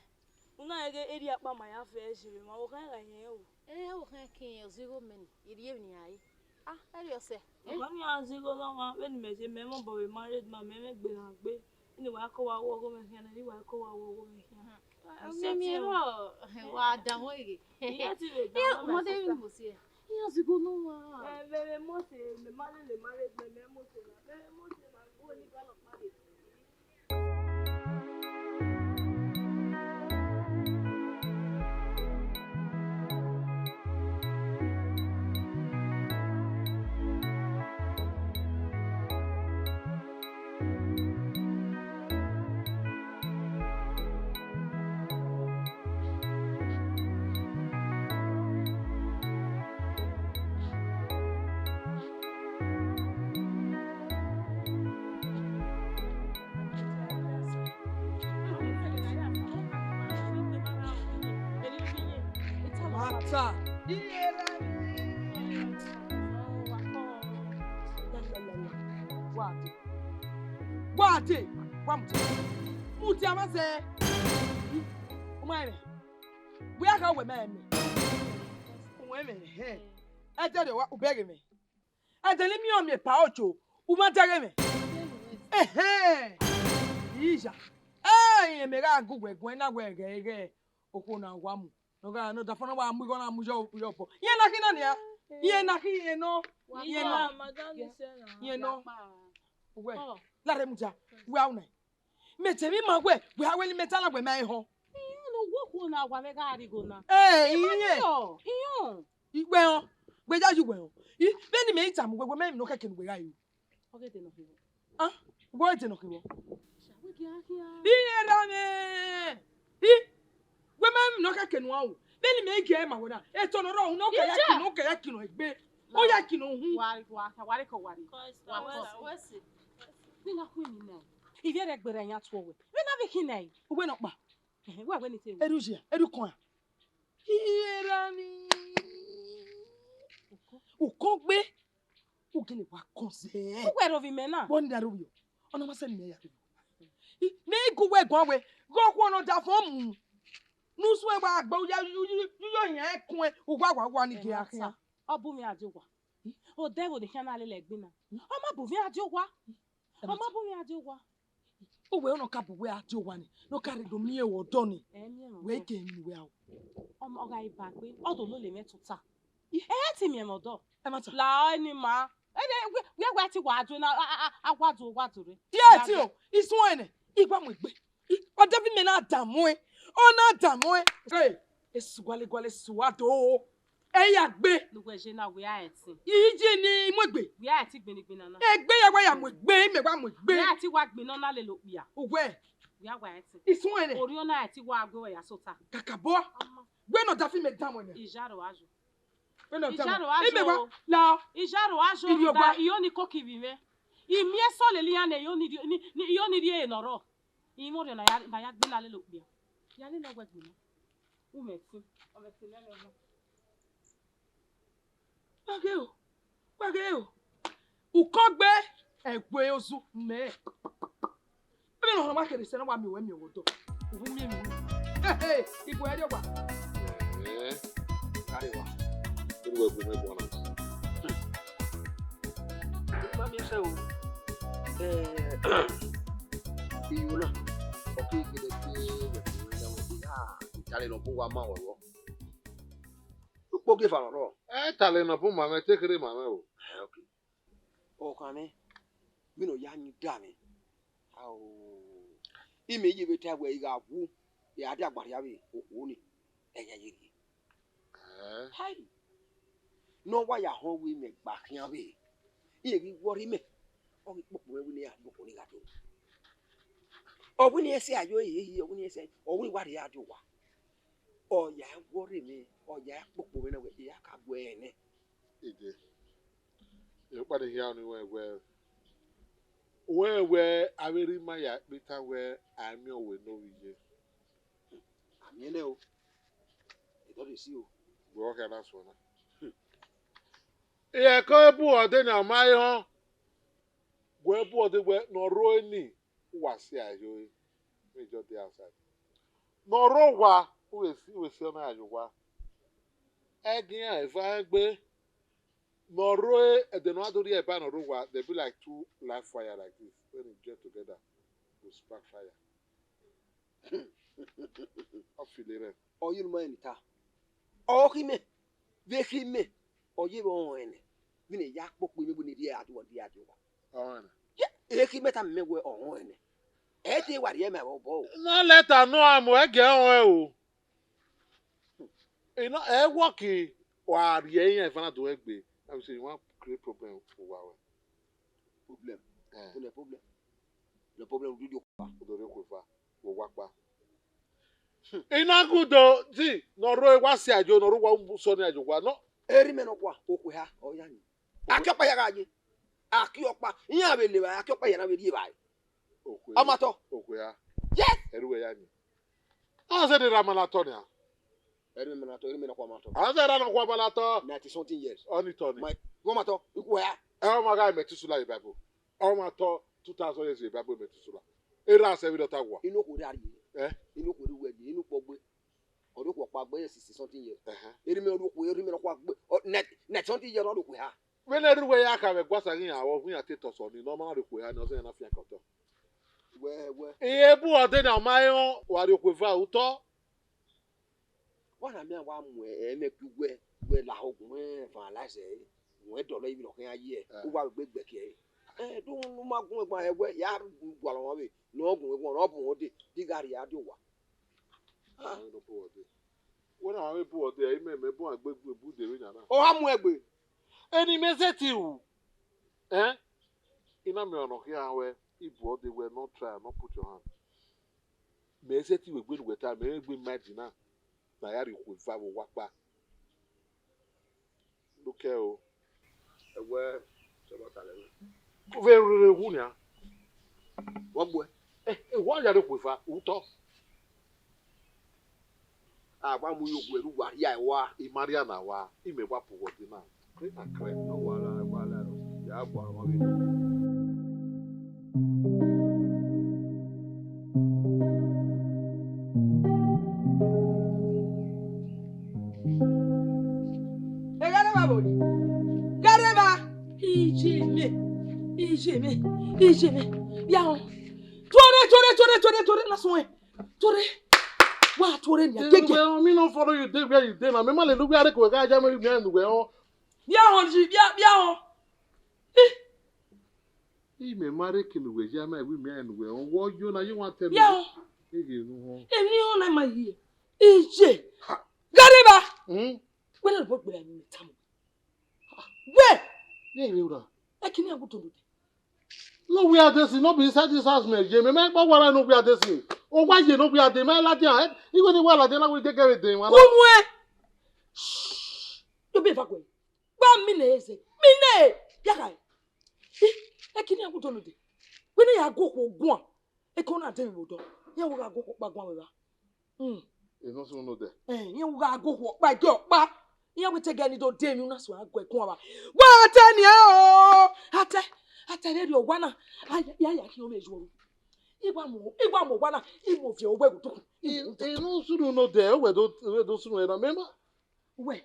U na rẹn ghe erriọ akpa ma ya fẹ ẹzẹ vbe ma, ọkhọ gha yẹn ru. Ẹ, ọkhọ ke irẹn ọ zẹ igho mẹ ni, I rhie emwi ne iran re. Ah, ẹrriọ sẹ. Ọkhọ ni a zẹ igho nọ ọmwa, vbene imẹ ye, mẹ mwẹ obọ vbe married man, mẹ mwẹ egbe na gbe. Eni wa ko wa wọ ọghọ mwẹ khian, eni wa ko wa wọ ọghọ mwẹ khian. Mẹ miẹn vbọ, wa danmwẹ ghe. Iye ti vbe danmwẹ, ọmọdé vbe mo si ẹ. Iran zẹ igho nọ ọmwa. Ẹ, vbe, vbe Mose, mẹ ma lele married man, mẹ Mose na. Vbe Mose na, wẹ ni gualọ ọkpa vbe. Mata. Wa dee. Wa dee. Wa mudia. Mudia ma zẹ. Uma ẹmwẹ. Wẹ a gha wẹ ma ẹmwẹ. Uwẹ ẹmwẹ, hẹ. Ẹdẹ rẹ wa, u bẹghe mwẹ. Ẹdẹ ne I miẹn ọmiẹn pa ojo, u ma dẹghe mwẹ. Ehẹn. Iya. Ẹ, irẹn mẹ gha gu wẹ guan na wẹ ghẹ ghẹ okhuo na wa mu. Ne ọ gha ne ọdafẹn na wa mu igho na mu yọ, yọ obọ. Irẹn na khin na nia. Irẹn na khin, irẹn nọ. Irẹn nọ. Irẹn nọ. Uwẹ, lare mudia. Wẹ a una. Mẹ te emwi ma wẹ, wẹ a wẹ ne mẹ ta na wẹ ma họn. Iran ne uwu okhuo na wa vbe gha rhie igho na. Ẹ, irẹn. Iran. Iwẹ họn, wẹ ya ye uwẹ họn. I, vbene imẹ i tama uwẹ, wẹ ma emwi ne ọ khẹke ne uwẹ gha ru. Ọ ghe de nọ khin vbọ. Ah, wẹ de nọ khin vbọ. Sha wẹ gia khian. Iran ra mwẹ. I, wẹ ma emwi ne ọ khẹke ne uwẹ ru. Vbene imẹ i gie ma wẹ na. Etọ ne ọ rrọọ, ne ọ kẹ ya kinu, ne ọ kẹ ya kinu egbe. Ọ ya kinu uhun. Wa, wa, wa re kọ wa re. Wa kọ. Wẹ si. Vbene a khu emwi na. Ivbi ẹre gberra yan tuẹ wẹ. Vbene a vbe khin na. Uwẹ nọkpa. Ehe, wẹ wẹ ni te. Eru jia, eru kọn a. Iran ni. Ukọ gbe. U gele wa kọn zẹ. Uwẹ ro vbe imẹ na. Bọ ni da ro vbe. Ọna ma sẹ ni mẹ ya ro. I, mẹ i gu wẹ guan wẹ. Ghe okhuo ne ọdafẹn mu. Ne u suẹn wa gbe, u ya, u, u, u yo yan ẹkun ẹ, u wa wa wa ni gie akhian. Ọ bu mwẹ a die owa. Odẹ vbe ne khian na lele egbe na. Ọ ma bu mwẹ a die owa. Ọ ma bu mwẹ a die owa. Uwẹ ọnọ ka bu wẹ a die owa ni, ne ọ ka rhe do miẹn ruẹ ọdọ ni. Ẹ miẹn ruẹ. Wẹ i ke miẹn wẹ a o. Ọ ma, ọ gha ba gbe, ọ do lele mwẹ tota. Ẹ te miẹn mwẹ ọdọ. Ẹ ma ta. La ọni ma. Ẹ de, wẹ, wẹ, wẹ ti wa do na, a, a, a, a wa do, wa do re. Ye ti o, i suẹn nẹ, i wa mu egbe. Ọ da vbe imẹ na da muẹn, ọ na da muẹn. Hey, esu guale guale esu ado. Ẹ ya gbe. Ne uwẹ je na, wẹ a ẹtin. I je ni mu egbe. Wẹ a ẹtin gbinigbin na na. Egbe ya wa ya mu egbe, imẹ wa mu egbe. Wẹ a ẹtin wa gbin nọ na lele okpia. Uwẹ. Wẹ a wa ẹtin. I suẹn nẹ. Orhiọn na ẹtin wa gbe wẹ ya sota. Kakabọ. Wẹ nọ da fi mẹ da muẹn nẹ. Ijaro ajo. Wẹ nọ da muẹn. Ijaro ajo. Imẹ wa la. Ijaro ajo. Iyo ni koki vbe mwẹ. I miẹn sọ lele iran nẹ, iyo ni, ni, iyo ni rhie nọ rrọọ. Imẹ orhiọn na ya, na ya gbe na lele okpia. Ya lele ọwẹ gbinna. U mwẹ ẹtin, ọ mwẹ ẹtin nẹ mwẹ họn. Wa ghe o, wa ghe o. Ukọ gbe, ẹwe ozu mẹ. Ebe ne ọhọ ma kere sẹ ne wa miẹn wẹ miẹn wẹ ọdọ. Uhu miẹn mi. Hey, hey, ibu ẹre wa. Eh, kare wa. Unu wẹ gu mẹ guan na. Ma miẹn sẹ o. Eh, iyo na. Ọ ke gele te wẹ gu mẹ ya wẹ. Ah, itare nọ bu wa ma wẹ wọ. Ukpo gie fa nọ rrọọ. Ẹ, talẹ nọ bu ma mwẹ, te kherhe ma mwẹ o. Ẹ, okay. Ọkhan mwẹ, vbene ọ ya yin da mwẹ. Ao. Imẹ ye vbe tae wẹ I gha wu, I gha dia gbarria vbe okhuo ni, ẹ ya ye rhie. Ẹ. Hai. Ne ọ wa ya họn wẹ imẹ gba khian vbe, irẹn ghi wọrre imẹ, ọ ghi kpokpo mwẹ wẹ ne iran do okhuo ni gha do. Ọ wẹ ne iran sẹ ayo ehe, ọ wẹ ne iran sẹ, ọ wẹ ne wa rhie iran do owa. Ọ ya wọrre mwẹ, ọ ya kpokpo mwẹ na wẹ, I ya ka gu ẹre nẹ. Ide, ọkpa ni hia ọni wẹ wẹ, wẹ wẹ avbe erha ima ya kpe itan wẹ a miẹn owa ne ovbi iye. A miẹn nẹ o. Edọdesi o. Wẹ ọ khian na suẹn na. Ẹko ebu ọdẹ ne a ma re họn. Wẹ bu ọdẹ wẹ ne ọ rro eni, uwa si a rhie ore. Me just dey outside. Ne ọ rro owa, u vbe si, u vbe si ọna ya ye owa. Ẹgian eva egbe. Ne ọ rro ẹdẹ ne ọ do rhie ẹba ne ọ rro owa, they be like two live fire like this. When they get together, go spark fire. Ọ file rẹ. Ọ ye ne u ma rẹn ne I ta. Ọ khin mẹ, vbe khin mẹ, ọ ye vbe ọnrẹn nẹ, vbene ya kpokpo imẹ bu ne I rhie a do, ọ rhie a do owa. Ọnrẹn nẹ. Ye, e khin mẹ tama mẹ wẹ ọnrẹn nẹ. Ẹ te wa rhie ma vbe obọ o. Na lẹta nọ a mu ẹgẹ ọnrẹn o. Ina, ẹ work, wa rhie iran eva na do egbe. Na be say you wan create problem for wa wẹ. Problem. Eh. No problem. No problem, u do rhie okhuo eva. U do rhie okhuo eva, vbe owa ọkpa. I na gu do, di, ne ọ rro wa si ayo, ne ọ rro wa sọ ne ayo wa, nọ. Erha mẹ nọkhua, okhuo eha, ọ ya yin. Akhiọkpa ya gha ye. Akhiọkpa, iran vbe le evbare, akhiọkpa ya na vbe rri evbare. Okhuo. Ọ ma tọ. Okhuo eha. Yes. Erha uwẹ ya yin. Ọ zẹ ne erha ma na tọ nia. Erha mẹ ma na tọ, erha mẹ nọkhua ma tọ. Ọ zẹ erha nọkhua ma na tọ. Ninety something years. Ọni tọ ni. Ma, ọ ma tọ, ikhuo eha. Ẹ, ọ ma gha Methuselah ye Bible. Ọ ma tọ two thousand years ye Bible Methuselah. Erha sẹ vbe dọta wa. Inu okhuo rre a rrie. Eh? Inu okhuo rre uwẹ rrie, inu okhuo gbe. Ọ rrie okhuo ọkpa gbe sixty something years. Ẹhẹn. Erha mẹ rrie okhuo, erha mẹ nọkhua gbe, ọ, ninety, ninety something years ọ rrie okhuo eha. Vbene erha uwẹ ya kha vbe ẹguasan ghi iran, ọ ghi iran te tọ sọ ni, ne ọ ma na rrie okhuo eha ni, ọ zẹ iran na fian ke otọ. Wẹ, wẹ. Ebu ọdẹ na ọ ma rẹn, wa rrie okhuo eva otọ. Wa na miẹn wa mu ẹmwẹ gie uwẹ, wẹ lahọ gun mwẹ finalize ẹre, wẹ dọlọ ivbi ne ọ khian ye, eh, u wa vbe gbe gbẹkiẹ ẹre. Eh, do u ma gun ẹgbẹn ẹwẹ, ya gualọ ọmwa vbe ne ọ gun ẹgbẹn, ọ bu wọn dee, de I gha rhie a die owa. Ah. Wẹ na wa vbe bu ọdẹ, imẹ, mẹ bu egbe, bu de vbe yan na. Ọ gha mu egbe. Eni mẹ sẹtin ru. Eh? I na miẹn ọnọ khian wẹ, I bu ọdẹ wẹ, no try, no put your hand. Mẹ sẹtin ru egbe ne uwẹ ta, mẹ i re egbe imagine na, ne a ya rrie okhuo eva vbe owa ọkpa. Do kẹ o. Ẹwẹ, sẹ ọba talẹ mwẹ. Vbe rere wu nian. Wọ gbuẹ. Eh, eh, wa ya rrie okhuo eva, u tọ. A wa mu yo gbuẹ ru wa rhia ẹre owa. I ma rhia na wa, imẹ wa bu wẹ ọdẹ na. Clean and clear. No wahala, wahala no. Ya gua ọmwa vbe. Ẹ gha rre evba vbọ? Gha rre evba. Iye mẹ, iye mẹ, iye mẹ. Bia họn. Tuorre, tuorre, tuorre, tuorre, tuorre, na suẹn. Tuorre. Wa tuorre nia, gege. Well, me no follow you dey where you dey na. Me ma lele uwẹ a rre ke wẹ gha ya mẹ, me enu wẹ họn. Bia họn ji, bia, bia họn. Eh. Imẹ ma rre ke ne uwẹ ya ma, iwẹ mẹ enu wẹ họn. Wọ yo na, you wan tell me? Bia họn. Ege nu họn. Emwi họn na ma ye. Iye. Ha. Gha rre evba. Hmm? Wẹ na bo gbe ya ni tama. Wẹ! Ye ire ura. Ẹ kini a gu tondode. No where this, no be inside this house, me ye me, me gba wara no where this. O wa ye no where this, me ladian. Iwe ni wa ladian na we gege vbe de wa na. Unu ẹ. Shh. Yo be va gwe. Gba mi ne eze. Mi ne. Ya ga. Ẹ kini a gu tondode. Wẹ ne ya gu okhuo guan. Eke ọ na de vbe odọ, iran wẹ gha gu okhuo ọkpa guan vbe evba. Hmm. Eno sunu nodẹ. Eh, iran wẹ gha gu okhuo ọkpa, ẹdẹ ọkpa. Iran wẹ te ẹghẹ ne I do de emwi, u na suẹn a gu ẹre guan vba. Wa atẹ nian o! Atẹ, atẹ vberriọ owa na. A ya, ya, ya khian mwẹ yuọ. I wa mu, I wa mu owa na, I mu viẹ owẹ vbe odukun. Eno sunu nodẹ, wẹ do, wẹ do sunu ẹre na, me ma. Wẹ,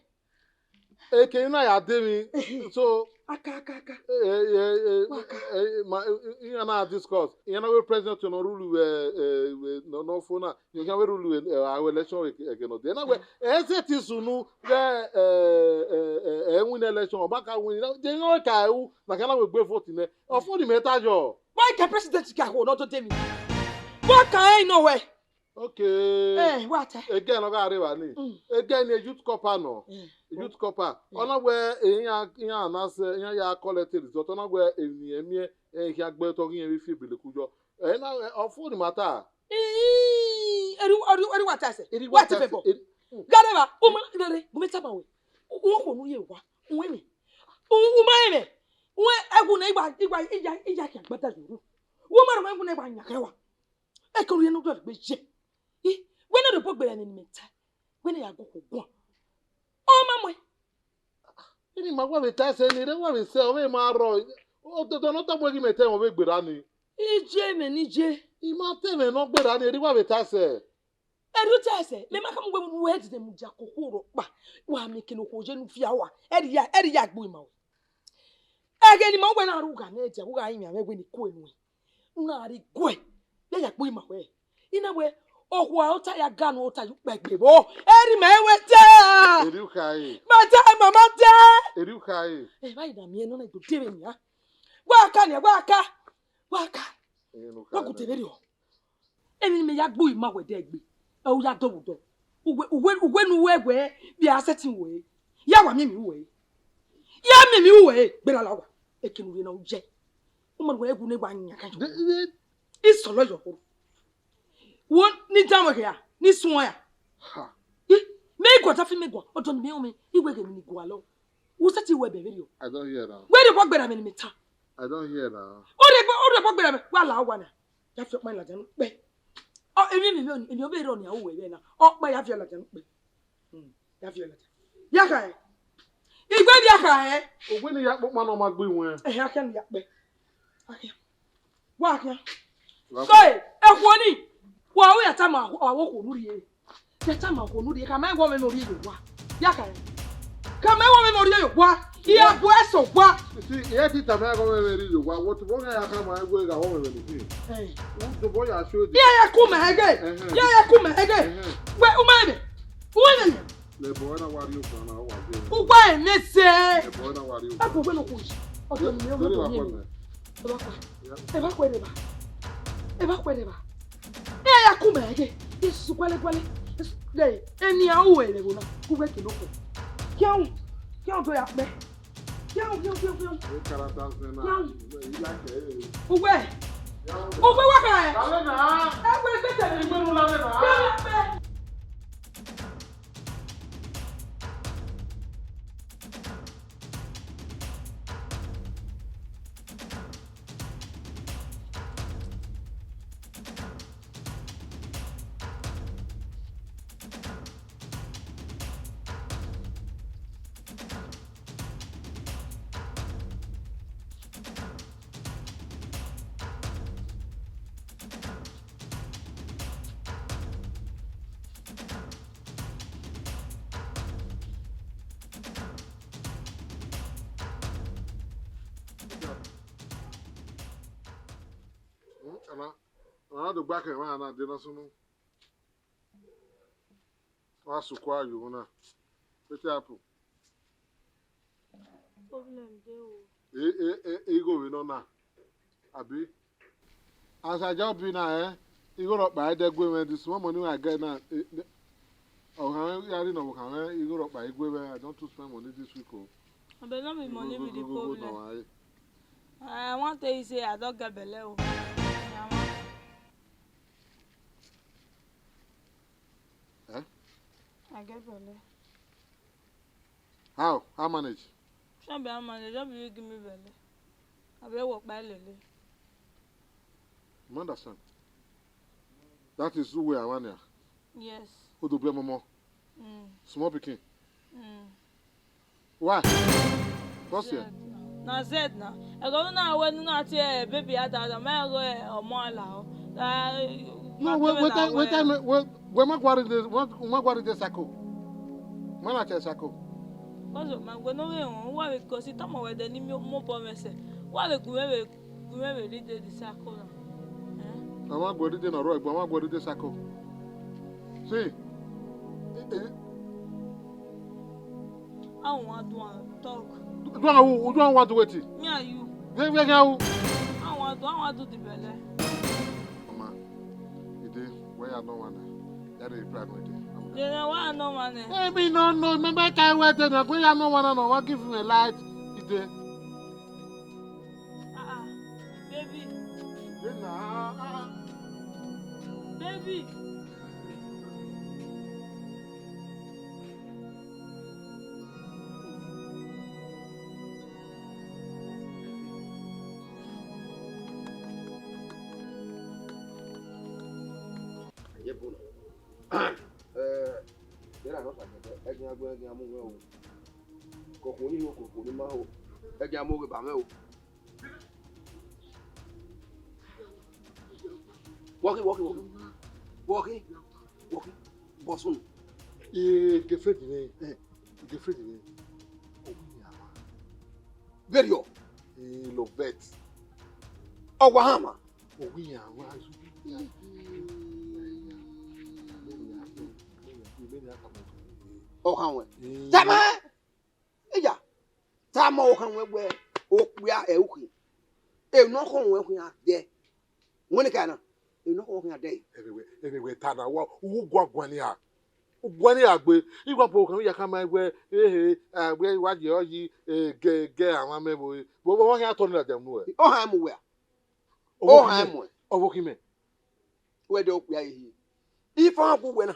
eke na ya de emwi, so, aka, aka, aka. Eh, eh, eh, eh, Wa aka. Eh, ma, eh, iran na discuss. Iran na wẹ president nọ rule vbe, eh, vbe, nọ, nọ fo na. Iran khian wẹ rule vbe, eh, our election eke, eke nọ de. Na wẹ, eh, ẹ sẹtin sunu vbe, eh, eh, eh, eh, win election, ọ ma ka win. Na, de iran ka ru, na khian na wẹ gbe vote nẹ. Ọ fo ni mẹ ta yọ. Wa ke president ka ho nọ do de emwi. Wa ka ẹre nọ wẹ. Okay. Eh, wa ta. Ege ne ọ gha rre evba ni. Mm. Ege ni youth corps nọ. Eh. Youth corps. Eh. Ọ na wẹ iran, iran na sẹ, iran ya collect result. Ọ na wẹ emwi ẹmiẹn, eh, khian gbe otọ ghi iran vbe fi ebeleku yọ. Eh, na, eh, ọ fo ni ma ta. Ii, eri, eri, eri wa ta ẹsẹ. Eri wa ta ẹsẹ. Wa ti fẹ bọ. Eri, mm. Gha rre evba, u ma rre, u ma tama wẹ. U, u khuo ne u ye wa. U wẹ mẹ. U, u ma rẹn mẹ. U wẹ ẹwu ne I wa, I wa, I ya, I ya khian gbada ye ru. U ma rẹn mẹ ẹwu ne I wa yan khẹ wa. Eke u rhie ne u dọlegbe ye. I, wẹ ne ọ rhie obọ gberra ẹmwẹ ne imẹ ta. Wẹ ne ya gu okhuo guan. Ọ ma muẹn. Eni ma wa vbe ta ẹsẹ ni, rre wa vbe sẹ, ọ vbe ma rrọọ. Ododọ ne ọ tama wẹ ghi mẹ ta ẹmwẹ ọ vbe gberra ni. Iye mwẹ ni ye. I ma ta ẹmwẹ ne ọ gberra ni, rre wa vbe ta ẹsẹ. Ẹrriọ ta ẹsẹ, mẹ ma khama uwẹ vbene uwẹ dede mudia koko rhọkpa, wa miẹn ekene okhuo ye ne u fi aua, ẹrriọ ya, ẹrriọ ya gbe ima wẹ. Ẹghẹ ne ima wẹ na rre ugha ne ẹdia, ugha rinmwian mwẹ wẹ ne I kue nuẹn. U na rhie guẹ, ya ya gbe ima wẹ. I na wẹ, okhuo a ota ya ga ne u ota ye ukpẹ gbe vbo, ẹrriọ ima wẹ ta. Erriọ u khare. Ma ta, ma, ma ta. Erriọ u khare. Evba I na miẹn nọ na, I do de vbe nian. Wa ka nian, wa ka, wa ka. Erriọ u khare. Wa gu de vberriọ. Emwi ne imẹ ya gbe ima wẹ dẹ gbe, ẹ u ya dọvbudọ. Uwẹ, uwẹ, uwẹ ne uwẹ wẹ vbe a sẹtin wẹ, ya wa miẹn emwi uwẹ, ya miẹn emwi uwẹ, gberra la owa, eke ne u rhie na u ye. U ma wẹ ẹwu ne wa yan kan. Isọlọ yọ horo. Wo ni dan mwẹ khia, ni suẹn ya. Ha. I, mẹ i guan, ọdafẹn mẹ guan, ọdọ ne imẹ rọnmwẹ, I wẹ ghe emwi ne I gualọ. U sẹtin wẹ ẹbẹ vberriọ. I don't hear now. Wẹ rhie obọ gberra ẹmwẹ ne imẹ ta. I don't hear now. Ọ rhie obọ, ọ rhie obọ gberra ẹmwẹ, wa la owa na. Ya fi ọkpa ladian ukpẹ. Ọ, emwi, emwi, emwi, emwi ọ vbe rrọọ ne a ru wẹ vbe na. Ọkpa ya viọ ladian ukpẹ. Hmm, ya viọ ladian. Ya kha ẹn. Igbe ya kha ẹn. Ogbe ne I ya kpe ọkpa ne ọ ma gbe iwẹn. Ẹhẹn, a khian ne I ya kpe. A khian. Wa khian. Wa so, ekhuo ni, wa ru ya tama avbe okhuo ne u rhie. Ya tama okhuo ne u rhie, khama ẹn wẹ ọmwẹ mwẹ ọ rhie ye owa. Ya kha ẹn. Khama ẹn wẹ ọmwẹ mwẹ ọ rhie ye owa. I ya bu ẹse owa. See, I ya ti tama ẹn wẹ ọmwẹ mwẹ rhie ye owa. Wo tobọ ya khama ẹn wẹ gha wẹ ọmwẹ mwẹ ni khin. Eh. Wo tobọ ya show the. Ya ya ku mẹ ẹghe. Ẹhẹn. Ya ya ku mẹ ẹghe. Ẹhẹn. Wẹ, u ma ẹmwẹ. U ma ẹmwẹ. Lẹ ẹbọ na wa rrie okan na, ọ wa ye. Uwa ẹmwẹ sẹ. Ẹbọ na wa rrie okan. Ẹbọ wẹ ne okhuo yi. Ọdọ ni, ọdọ ni. Ẹ bá khuẹ. Ẹ bá khuẹ rre evba. Ẹ bá khuẹ rre evba. Ẹ ya ku mẹ ẹghe. Jesu gualẹ gualẹ. Jesu, ẹ, eni a ru ẹre vbe na. Ku wẹ ke noko. Khian, khian do ya kpẹ. Khian, khian, khian, khian. Ẹ karata sẹ na. Khian. I like ẹ. Uwẹ. Uwẹ wa kha ẹ. Lale na. Ẹ wẹ gbẹtẹ. Igbe nu lale na. Khian ya kpẹ. Ana, ana do gba kẹ emwa na de na sunu. Wa sukua yo na. Wetin happen? Problem dey o. E, e, e, igho vbe nọ na. Abi? As I just be now, eh? Igho rhọkpa ẹdẹ gue mwẹ, the small money wey I get now, eh, the, ọkhan mwẹ ya rhie nọ vbe ọkhan mwẹ, igho rhọkpa i gue mwẹ, I don too spend money this week o. Abeg, no be money be the problem. I wan tell you say I don get belle o. I wan. Eh? I get belle. How? How manage? Shey be how manage? Just be you give me belle. I be work by lele. You understand? That is who we are, one year. Yes. Who do blame mama? Mm. Small pikin. Mm. Why? What's here? Na Z na. Ẹ gọ na wẹ nu na tie baby ada da ma go ọmọ ala o. No, wait, wait, time, wait, time, wait, wait, ma guari de, ma guari de sako. Ma na che sako. Kozo ma gbe no we won, wa we ko si tama we de ni mi mo bo me se. Wa we ku we we ku we we ri de di sako na. Eh? Ama guari de na ro, ama guari de sako. See? Eh, eh. I want to talk. Do I, do I want to wait? Me and you. Where, where can you? I want to, I want to the belle. Mama, you dey, we, Ya nọ ọmwa na. Ya de reply no de. Then I want no one. Emi no no, remember kai wẹ de na, gbe ya nọ ọmwa na, no one give me light. Ide. Ah, ah, baby. Ide na. Ah, ah. Baby. Ẹyẹ bọ na. Eh, de ra nọ sa kẹkẹ, ẹgbẹn agbẹn, ẹgbẹn amu mwẹ o. Kọkọ ni ho, kọkọ ni ma ho. Ẹgbẹn amu ghe ba mwẹ o. Wọki, wọki, wọki. Wọki, wọki. Bọsunu. Eh, girlfriend mwẹ. Eh. Girlfriend mwẹ. Ọghe iran wa. Very well. Eh, Lovett. Ọ wa hama. Ọghe iran wa. Ọ hama wẹ. Eh. Tama. Iya, tama ọkhan wẹ wẹ, okpia ẹre u khin. Emwi ne ọ khọn wẹ khian dẹ. Wẹ ne ka na, emwi ne ọ khọn wẹ khian dẹ. Ẹvbo wẹ, ẹvbo wẹ ta na, wa, u guan guan ni a. U guan ni a gbe. I wa bo ọkhan ya khama wẹ, ehe, a, wẹ wa ye ọ yi, e, gẹ, gẹ amwa mẹ vbo, vbo, vbo, khian tọ ni ladian unu ẹ. Ọ hama wẹ a? Ọvbokhin mẹ. Ọ hama wẹ. Ọvbokhin mẹ. Wẹ de okpia ehi. Ifa gu wẹ na.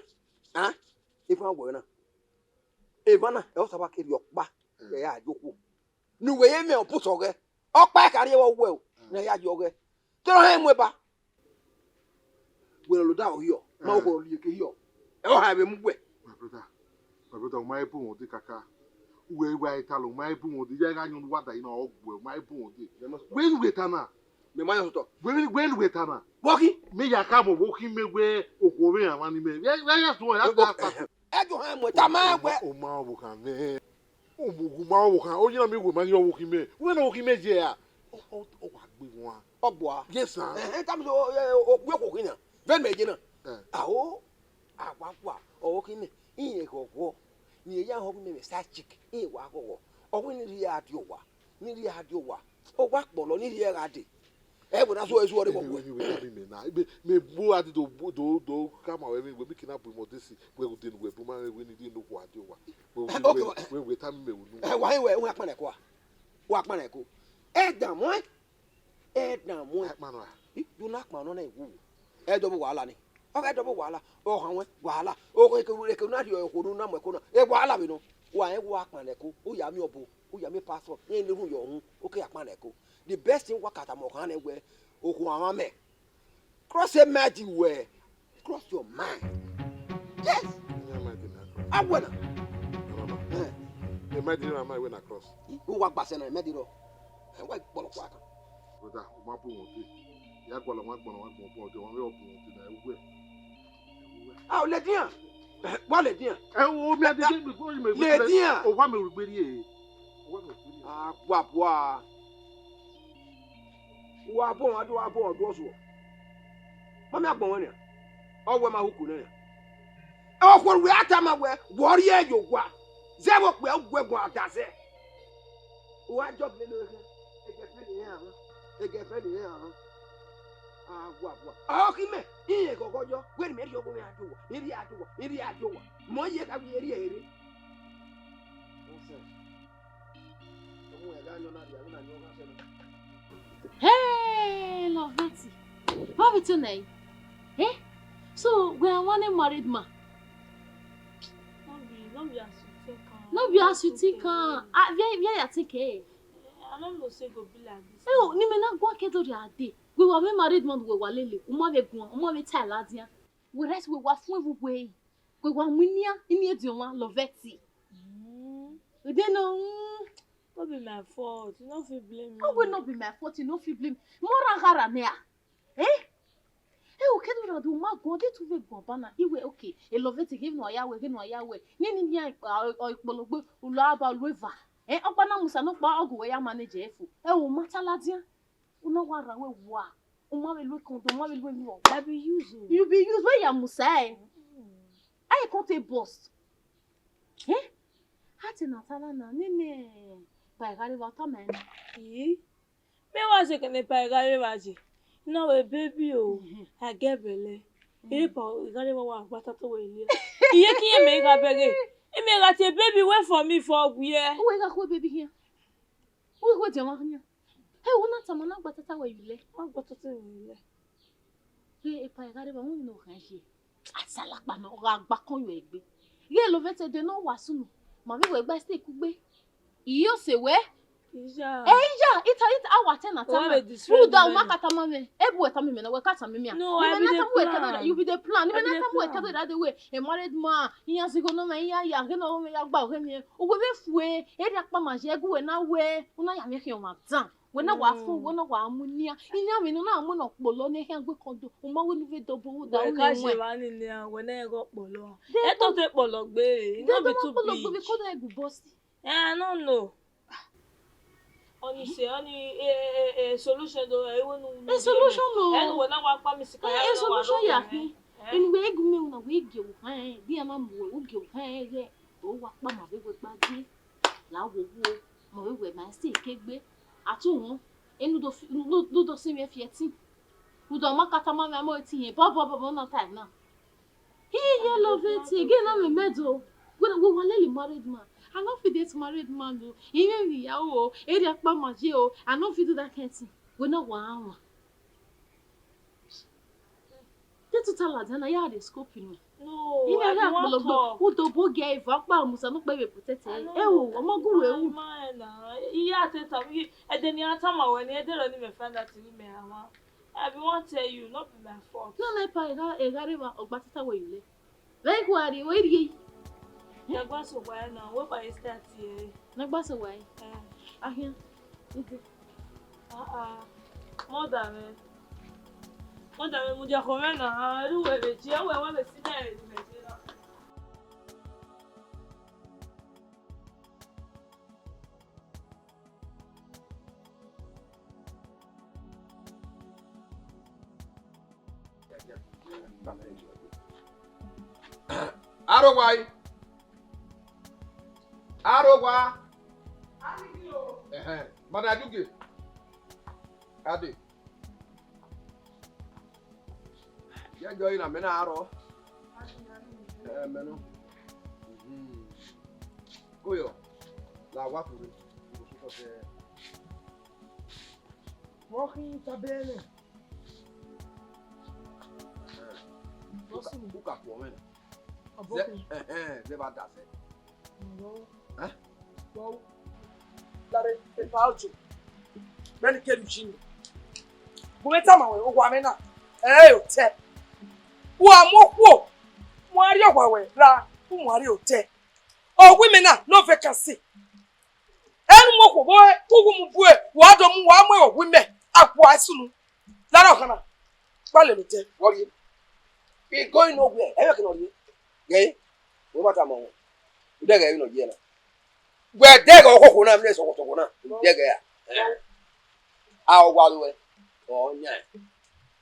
A? Ifa gu wẹ na. Emwa na, ẹ, ọ tama ke rhiọkpa, ẹ ya ye okhuo. Ne uwẹ ye mẹ ọpusọ ghẹ. Ọkpa ẹre ka rrie vbe uwẹ o, ne a ya ye ọghẹ. Te ọ hẹ mu eba. Wẹ ne ọ lo da hiọ, ma okhuo rhie ke hiọ. Ẹ, ọ ha vbe mu wẹ. My brother, my brother, u ma he bu mwẹ odẹ kaka. Uwẹ, uwẹ a i ta lọ, u ma he bu mwẹ odẹ. Ya gha yọn ne uwa da yi na, ọ gbuẹ, u ma he bu mwẹ odẹ. Wẹ ne uwẹ ta na? Mẹ ma yọ sotọ. Wẹ, wẹ ne uwẹ ta na? Vbọ khin? Mẹ ya khama ọvbokhin mẹ wẹ okhuo vbe iran mwa ni mẹ. Vbe, vbe ya suẹn, ya ta ta. Ẹ do hẹ mu, tama wẹ. U ma ọvbokhan mwẹ. U ma ọvbokhan, oyi na miẹn wẹ ma ghi ọvbokhin mẹ. Wẹ ne ọvbokhin mẹ ye a? Ọ, ọ, ọ wa gbe wan. Ọ gbua. Yes, sir. Ẹhẹn, tama so, okpia okhuo khin na. Vẹ mẹ ye na. Eh. Ao, a wa gua, ọvbokhin mẹ, irẹn ghọghọ. Ne irẹn ya họn ọvbokhin mẹ vbe side chick, irẹn wa ghọghọ. Ọ wẹ ne irẹn a die owa, ne irẹn a die owa. Ọ wa kpọlọ ne irẹn gha dee. Ẹ wẹ na so ẹsu ọre vbọ. Anyway, anyway, tama mẹ na. Mẹ, mẹ bu a dee do, do, do khama wẹ vbe wẹ mi kina bu imẹ odesi, wẹ gu de ne uwẹ bu ma wẹ ne irẹn ne okhuo a die owa. Wẹ, wẹ, okay, wẹ, wẹ, wẹ tama mẹ unu. Ẹ, wa he wẹ, wẹ akpan ẹko a. Wẹ akpan ẹko. Ẹ da muẹn. Ẹ da muẹn. Akpan nọ a. I, do na akpan nọ na iwu. Ẹ dọbọ wahala ni. Ọ gha dọbọ wahala. Ọ han wẹ wahala. O ke ke ke na rhie okhuo ne u na mu ẹko na. E wahala vbe nọ. Wa rẹn wẹ akpan ẹko. U ya miẹn ọbo. U ya miẹn pastor. Rẹn ne rhun yọ uhun. U ke akpan ẹko. The best thing wa ka tama ọkhan nẹ wẹ okhuo amwa mẹ. Cross e mind wẹ. Cross your mind. Yes. Iran mind na cross. Awẹ na. Na mama. Eh. E mind na ma wẹ na cross. I, u wa gba sẹ na, e mind rọ. Ẹ wa kpọlọ kua kan. Brother, u ma bu wọn de. Ya gualọ wọn gbọnọ wọn gbọn bọ de, wọn vbe ọ bu wọn de na, ẹ wẹ. A, o ladian. Wa ladian. Ẹ wo mi adi de mi ko me. Ladian. O wa me ru gberi e. O wa me ru gberi e. A gua bua. Wa bọ wọn do, wa bọ wọn do ọsuọ. Ma mẹ agbọn wẹ nian, ọ wẹ ma hu ku nẹ nian. Okhuo wẹ a tama wẹ, wẹ ọ rhie ye owa, zẹ vbe okpia uguẹ guan da zẹ. Wa jọ bile ne ọ khin, ẹgẹfẹn ne iran họn, ẹgẹfẹn ne iran họn. A gua bua. Ọ khin mẹ, irẹn ghọghọ yọ, wẹ ne mẹ rhie ọghe mwẹ a do owa, ne I rhie a do owa, ne I rhie a do owa. Mọ ye ka vbe rhie rre. Nonsense. Hey, Lovett. What be tonight? Eh? So, we are one married man. No be, no be as you think am. No be as you think am. Ah, where, where you think, eh? I don't know say go be like this. Eh, oh, ni me na gua ke do dia de. We were married man, we were lele. Uma ve guan, uma ve tie ladian. We rest, we were fun we we. We were munia, ini edioma, Lovett. Mm. We dey no. Mm. No be my fault. You no fit blame me. How will not be my fault? You no fit blame. Mora gara nea. Eh? Eh, o ke do ra do ma go de tu ve go bana. Iwe, okay. E Lovett give no ya we, give no ya we. Ni ni ni ai pa o ikpologbo ulo aba ulo eva. Eh, ọkpa na musa no kpa ọgụ we ya manage efu. Eh, o ma ta ladian. Una wa ra we wa. Uma ve lu condom, uma ve lu emi o. I be use o. You be use where ya musa eh. Mm. I can't take bust. Eh? Ati na ta la na, nene pa gari va ta me. Eh? Me wa je kene pa gari va je. No we baby o. Mhm. I get belle. Epa, I gha rre vbe wa gba tota wẹ yule. Iye ke iye mẹ gha bẹghe. Imẹ gha tie baby wẹ for me for wiẹ. Uwẹ gha khue baby hian. Uwẹ khue diọmwa hian. He, wẹ na tama na gba tota wẹ yule. Ma gba tota wẹ yule. Ghe epa, I gha rre vbe, wẹ ne ọ khan ye. Asalakpa nọ gha gba kọn yọ egbe. Ghe lovete de nọ wa sunu. Ma vbe wẹ gba stay kugbe. Iyo se wẹ. Iya. Eh, iya, ita, ita, awa te na tama. Rhunmwuda u ma ka tama mwẹ. Ebu wẹ tama mwẹ na, wẹ ka tama mwẹ a. No, I be dey plan. You be dey plan. Imẹ na tama wẹ kẹdẹ dade wẹ. A married man, iyan zigho nọ mwẹ, iyan ya ghe nọ mwẹ ya gba ọghe mwẹ. Uwẹ vbe fue, erriọ akpama ye, ẹgu wẹ na wẹ, u na ya mwẹ khian ọmwa dan. Wẹ na wa fun, wẹ na wa mu nian. Iyan mwẹ ne u na mu ne ọkpọlọ ne khian gbe kọndo. U ma wẹ ne u vbe dọbọ, u da. Wẹ ka ye vba ni nian, wẹ na ghe ọkpọlọ. Ẹ tọ te kpọlọ gbe, no be too big. Ọkpọlọ gbe, kọdo ẹgu bọsi. Eh, I don't know. Ọni se, ọni, eh, eh, eh, solution do, eh, wẹ nu. Eh, solution no. Eh, wẹ na wa kpa mi sika ya, eh, solution ya khin. Inu wẹ gu mi una wẹ gie u han, eh, di a ma mu wẹ, u gie u han, eh, ye. O wa kpa ma vbe wẹ gba die. La wo wo, ma vbe wẹ ma se ke gbe. A tu wọn, enu do fi, nu, nu do si mi fi ẹtin. U do ma ka tama mwẹ, a ma ẹtin yẹn, bọ, bọ, bọ, bọ, na ta na. He, he, lovete, ghe na mwẹ mẹ do. Wẹ, wẹ wa lele married man. I no fit date married man o. Imẹ vbe ya o, erriọ akpama ye o. I no fit do that kind thing. Wẹ na wa wan. Te tota ladian na, ya dey scope inu. No, imẹ I gha be wan kpọlọ gbe, talk. U do bo gie eva ọkpa musa no kpe vbe protect ẹ. I know. E o, ọmọ gu wẹ u. Ma na, iye a te ta, iye, ẹdẹ ne a tama wẹ ni, ẹdẹ rẹ ni mẹ find out ni mẹ a ma. I be wan tell you, no be my fault. No, no, epa, e gha, e gha rre vba, ọ gba tota wẹ yule. Vbe I gua rrie, wẹ rrie. Na gba sogua na, wẹ ba ye start ye. Na gba sogua ye? Eh. Ahian, ide. Ah, ah. Mother mwẹ. Mother mwẹ, mudia khọ mwẹ na, ah, ru wẹ vbe tie, wẹ wa vbe si da re ni mẹ tie na. Aro wa yi. Aro wa. Ẹhẹn, madam Adugie. Ade. Ye jọ ina mẹ na rọ. Ẹ, mẹ nọ. Mhm. Koyọ, la wa kure. Vbọ khin tobọ ẹre? Ẹ, u ka, u ka khuọnmwẹ na. Zẹ, ẹhẹn, zẹ vbe a dasẹ. Ẹ? Lare, epa ojo. Mẹ ni kere uji ni. Gu mwẹ tama wẹ, owa mwẹ na, ẹ i re otẹ. Wa mu okhuo, mu a rrie owa wẹ ra, u mu a rrie otẹ. Owa mwẹ na, no vacancy. Ẹ ne u mu okhuo vbe uwu mu bue, wa do mu, wa mu owa mwẹ, a gua sunu. Lare ọkhan na, gba lele otẹ, vbe ọ rrie? Igoin ne ọ wiẹ, ẹ i vbe ẹke ne ọ rrie. Ghe, wẹ ma tama wẹ, u dẹghe vbene ọ ye na. Wẹ dẹghe ọkhokho na, emwi ne sọghọsọghọ na, u dẹghe ra? A, ọ wa ruẹ, ọ yan.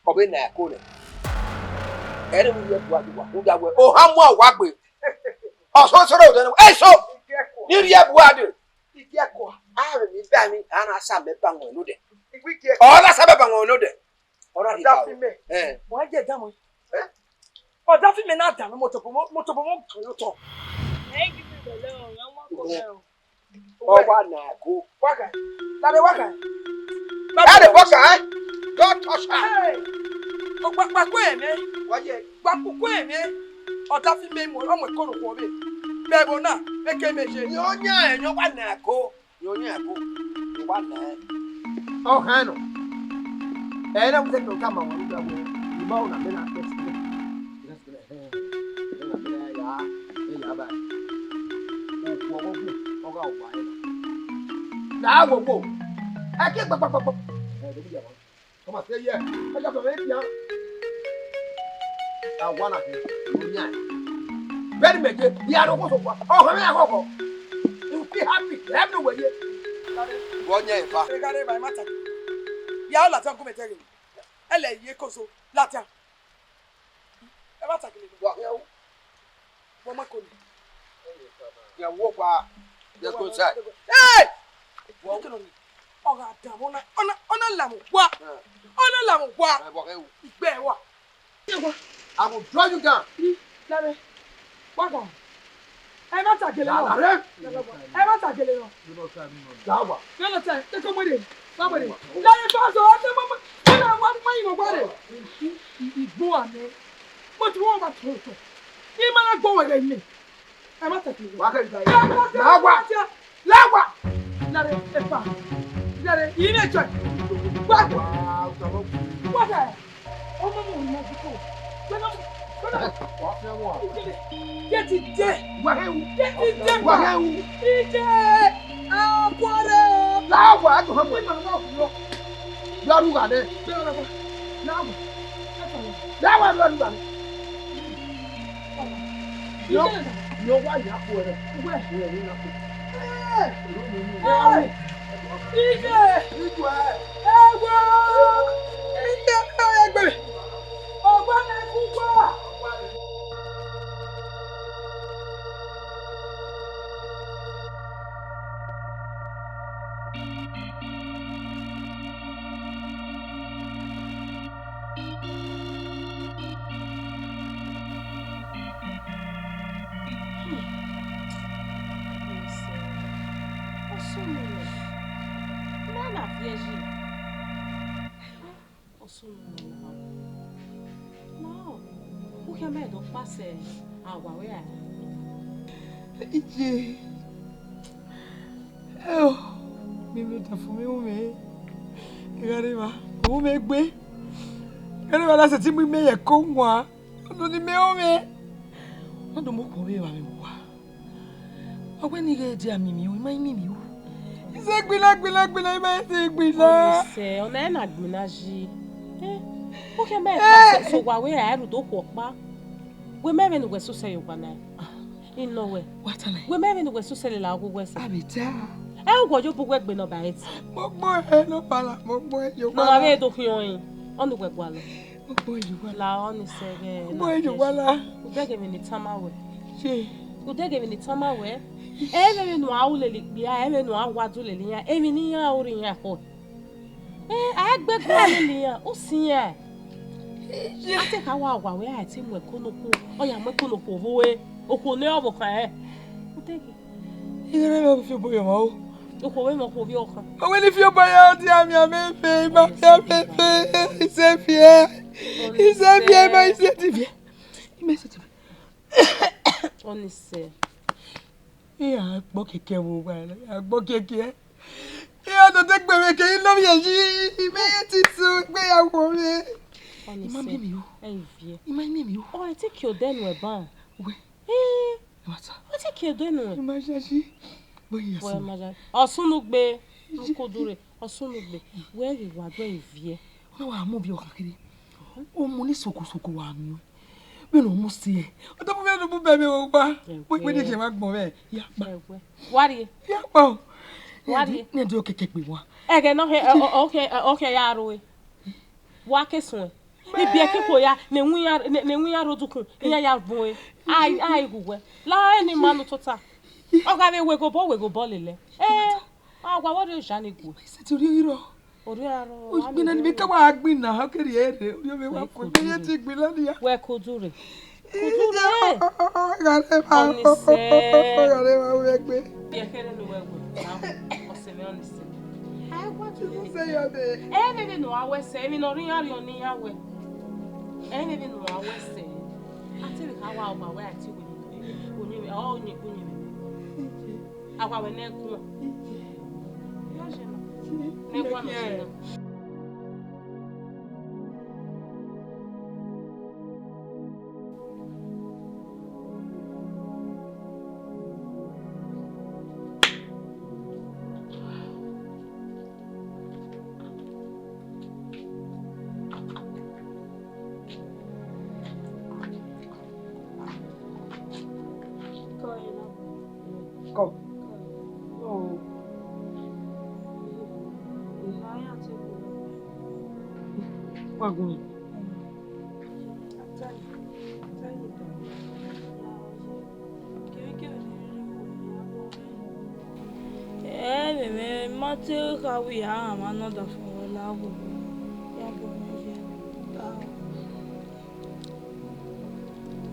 Ọ vbe na ẹko nẹ. Ẹre u rhie bua dee, wa, u da wẹ, ohan mu a wa gbe. Ọ so sẹrẹ odẹ nẹ, eso, ne I rhie bua dee. Igiẹkua, a vbe emwi ba emwi, a na sa mẹ ba wọn nodẹ. Ọ na sa mẹ ba wọn nodẹ. Ọ na rhie ba. Ọdafimẹ. Ẹ. Wa ye da mọ. Ẹ? Ọdafimẹ na da mẹ, mo tobọ, mo tobọ, mo gan ye otọ. Ẹ gi mi bẹlẹ o, ẹ wan kọ mẹ o. Ọ wa na ẹko. Wa ga. Lare wa ga. Lare wa ga, ẹ? Don't touch her. Hey. Ọgbakpa kue mẹ. Wa ye. Ọgbakpa kue mẹ. Ọdafimẹ mu, ọ mu ẹko ro khuọvbe. Vbe ẹvbo na, vbe ke mẹ ye. Yan ọyan ẹ, yan wa na ẹko. Yan ọyan ẹko. Wa na ẹ. Ọ hẹn nọ. Ẹ na wẹ ke tama wan da wẹ. Ima ona mẹ na kpẹti. Ẹ na mẹ ya, ẹ ya ba. Okhuo ọghe okhuo, ọ gha wa ẹre. Da wo wo. Ẹ ke gbọgbọgbọgbọ. Ẹ do bi ya. Ọ ma sẹ ye. Ẹ ya tọ vbe tian. A wa na khin. Oyan. Very much. Ya ro ko so kwa. Ọ hẹn ya kọkọ. You feel happy. Everywhere ye. Wọ yan eva. Ẹ gha rre eva, ẹ ma ta. Ya ọ ladian gu mẹ dẹghe. Ẹ lẹ ye kozo. Ladian. Ẹ vbe attack lele. Wa khian ru. Wa ma koni. Ya wo kwa. Let's go inside. Hey! Wa. Ọ gha dan, ọ na, ọ na, ọ na la mu wa. Eh. Ọ na la mu wa. Eh, wa khian ru. Igbe wa. Wa. I will draw you down. Lare. Wa gha. Ẹ ma ta gele nọ. Lare. Ẹ ma ta gele nọ. Dawa. Vbene ọ ta, te ko mu ẹre, wa mu ẹre. Lare, fa so, ọ te mu, mu, mu, mu, mu, mu, mu, mu, igbo ane. Mo ti wọ́n ma tọ̀tọ̀. I ma na gbọ wẹ ghe mẹ. Ẹ ma ta gele nọ. Wa kẹ da. Dawa. Dawa. Lare, epa. Lare, ine jẹ. Wa. Wa, wa, wa. Ọmọ mọ ni mo ti ko. Gbẹna, gbẹna. Wa fi wa. Ije ti je. Wa he wu. Ije ti je. Wa he wu. Ije. Akwọrọ. La wa, a tọ ha mo. Ima na ku yo. Ya ru ga de. Gbẹna, gbẹna. La wa. La wa, ya ru ga de. Yo, yo, wa ya ku ere. Uwe. Uwe ni na ku. Eh. Ije! Igwe! Ewo! Ije! Egbe! Ọgba na ku gba! Ọsunu nẹ, ne a na viẹ yi. Ọsunu nẹ, ma. Ma, u khian mẹ do kpasẹ awa wẹ ra? Iye. Eo, mi vbe ọdafẹn mwẹ ru mwẹ. I gha rre evba, u mwẹ egbe. I gha rre evba, na sẹtin mu imẹ ye ẹko wan. Ọdọ ne imẹ ru mwẹ. Ọ do mu okhuo vbe evba vbe uwa. Ọ wẹ ne I ghẹ dia miẹn ru, I ma i miẹn ru. I sẹ gbinna, gbinna, gbinna, I ma i sẹ gbinna. Ọni sẹ, ọ na na gbinna yi. Eh, u khian mẹ kpasẹ sẹ owa wẹ ra, ẹ rhu do khuọ ọkpa. Wẹ mẹ vbene uwẹ sosẹ ye owa na. I nọ wẹ. Wa ta nẹ. Wẹ mẹ vbene uwẹ sosẹ lele aghọghọ ẹse. A vbe ta. Ẹ, uwẹ yo bu uwẹ gbe nọ ba ẹre. Mo gbọ́ ẹ lọ bala, mo gbọ́ ẹ yo bala. Nọ ma vbe do khian ọnrẹn, ọni uwẹ gualọ. Mo gbọ́ ẹ yo bala. La ọni sẹ ghẹ. Mo gbọ́ ẹ yo bala. Udẹghe emwi ne I tama wẹ. Ye. Udẹghe emwi ne I tama wẹ. Ẹ vbe emwi ne a ru lele ikpia, ẹ vbe ne a wa du lele iran, emwi ne iran ru iran khọ. Eh, a gbe guan lele iran, u siẹn. A te kha wa wa wẹ a te mu ẹko ne okhuo, ọ ya mu ẹko ne okhuo vbe ue, okhuo ne ọ vbe khan ẹre. Udẹghe. Ighẹ ne ọ fi obọ yọ mwa o. Okhuo vbe mwa okhuo vbe ọkhan. Ọ wẹ ne I fi obọ ya, ọ dia miẹn amẹ fe, I ma miẹn amẹ fe, I sẹ viẹ, I sẹ viẹ, I ma I sẹ ti viẹ, I ma I sẹ ti viẹ. Ọni sẹ. Iran gbọ kẹkẹ vbe owa, iran gbọ kẹkẹ. Iran do degbe vbe ke I love you, I ma I ti so gbe ya wo vbe. Ọni sẹ. I ma miẹn mi o. Ẹ i viẹ. I ma miẹn mi o. Ọ, ẹ te ke odẹ nuẹn ban. Wẹ. Eh. Ẹ ma ta. Ọ te ke odẹ nuẹn. I ma yayi. Bo ya Wẹ so. Ma yayi. Ọsunu gbe. Ukodu rre. Ọsunu gbe. Wẹ ghi wa do ẹ i viẹ. Ọ na wa mu ovbi ọkhan kherhe. Ọmọ ni soko soko wa miẹn. Vbene ọ mu si ẹe, ọ tama mwẹ ne u mu bẹ mwẹ owa. Wẹ, wẹ ne Ẹgbe. Gie ma gbọn mwẹ, ya kpa. Ẹgbe. Wa rrie. Ya kpa o. Wa rrie. Ne ẹdẹ okẹkẹ gbe wa. Ẹghẹ ne ọ khian, ọ, ọ, ọ khian, ọ khian ya ro e. Wa ke suẹn. Mẹ. Ibiẹka ikhuo ya, ne ẹwẹn iran, ne, ne ẹwẹn iran rre odukun, iran ya bun e. Ai, ai ghu wẹ. La ẹre ne ima nọ tota. Ọ gha vbe wẹ ghobọ, wẹ ghobọ lele. Eh, a wa wẹ rrie oja ni gue. Sẹtin rhie rrọọ. Orhiọn aro, Ugbẹn na ni vbe ka wa gbinna, ọ ke rhie rre, orhiọn mwẹ wa ku egbe ye te gbinna nia. Wẹ kudu rre. Kudu rre. Gha rre evba. Ọni sẹ. Gha rre evba, wẹ gbe. Biẹ kherhe ne uwẹ wẹ. Ọsẹ mwẹ ọni sẹ. Ai, wa tu. Sẹ yọ de. Ẹ vbe vbe ne uwa wẹ sẹ, emwi ne ọ rre iran rriọ ne iran wẹ. Ẹ vbe vbe ne uwa wẹ sẹ. A te vbe kha wa ọgba wẹ a te wẹ. Oyin mwẹ, ọ, oyin, oyin mwẹ. A wa wẹ ne ẹ guan. Ne ẹ guan nọ sẹ na. Kọ. Ọ. Wa gun. Ẹ, mẹ, mẹ, ma te kha wẹ a ma nọ da fo la wo. Ya bo mẹ ye.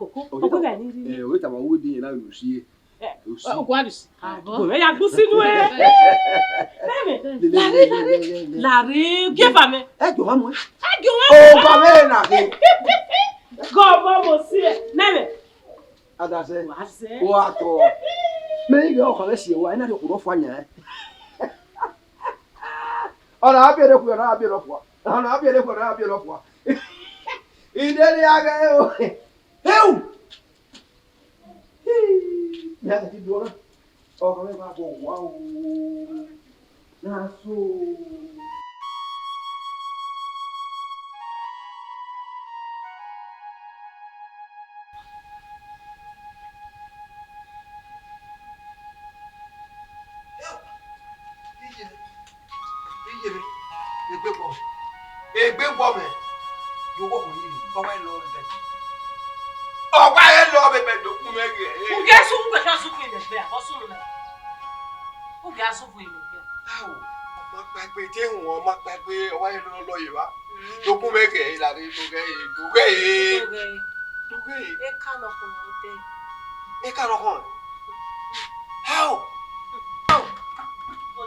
koko. Ọ ghi tama, ọghe tama wẹ de yẹn na vbe usi ye. Usi. Ogualusi. Abo. Ẹ ya gbusi nu ẹ. Mẹmẹ, lare, lare, lare, gie ba mẹ. Ẹ jọ wa mu ẹ. Ẹ jọ wa. O ba mẹ na ke. Gọ mọ mo si ẹ. Mẹmẹ. Adasẹ. Wa zẹ. Wa tọ. Mẹ ni yọ ọkọ mẹ si wa, ẹ na rhie okhuo fua yan. Ọ na biẹ ne okhuo, ọ na biẹ ne okhuo. Ọ na biẹ ne okhuo, ọ na biẹ ne okhuo. Ide ne a ghẹ o. Heu! Mẹ a ti do na. Ọkọ mẹ ma bọ wa o. Na so. Iye, iye, egbe gbọ, egbe gbọ mẹ. Yo wo ko yi, ọwa ẹ lọ bẹbẹ. Ọwa ẹ lọ bẹbẹ dokun mẹ ghe. Ugie su, ugie su ku imẹ gbe, a, ọ sunu mẹ. Ugie su ku imẹ gbe. Awo, ọ ma kpaegbe, te hùn, ọ ma kpaegbe, ọwa ẹ lọ lọ ye wa. Dokun mẹ ghe, la re do ghe, do ghe. Do ghe. Do ghe. E ka nọ khun mẹ odẹ. E ka nọ khun. How?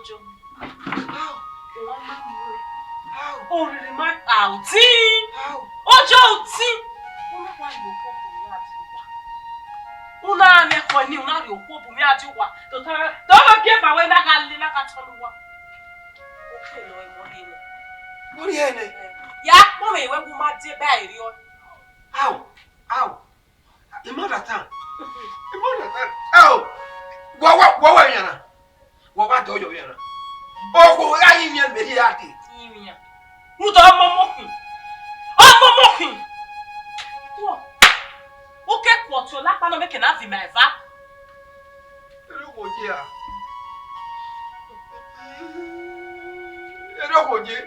How? Uwa ma mu ẹre. How? Orere ma kpa utin. How? Ojo utin. Una wa rhie okhuo bu mwẹ a di owa. Una mwẹ ekhọe nii, una rhie okhuo bu mwẹ a di owa. Totọ, totọ gie ba wẹ na gha le, na gha tọn uwa. Okhuo nọ, emọ rhie nẹ. Emọ rhie nẹ. Ya kpọnmwẹ wẹ wu ma deba ẹre ọ. How? How? Emọ da tan. Emọ da tan. Ao. Wa wa wa wa yana. Wa wa do yo yana. Okhuo gha yi miẹn mẹ rhie a dee. Iyinmwian. Rhunmwuda ọmọ ọmọ khin. Ọmọ ọmọ khin. Wọ. U ke kuọ tie olakpa nọ, mẹ ke na viọ ima eva. Erha okhuo ye a. Erha okhuo ye.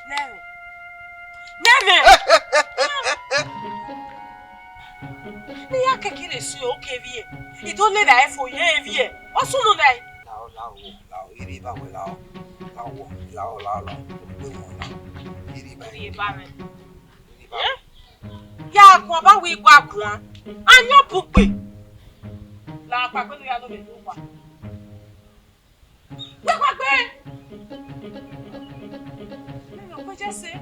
Nẹmwẹ. Nẹmwẹ. Ne ya kẹkẹ rhe si oke vbiẹ. I do lele ẹre fo ye vbiẹ. Ọ sunu nẹ. Lao, lao, lao, iri ba wẹ lao. Lao, lao, lao, lao. Iri ba. Iri ba mwẹ. Ya guan ba wẹ I gua guan. Ayọn bugbe. La kpakpe ne u ya do vbe do wa. Wẹ kpakpe. Ẹmwẹ ọkpẹjẹse.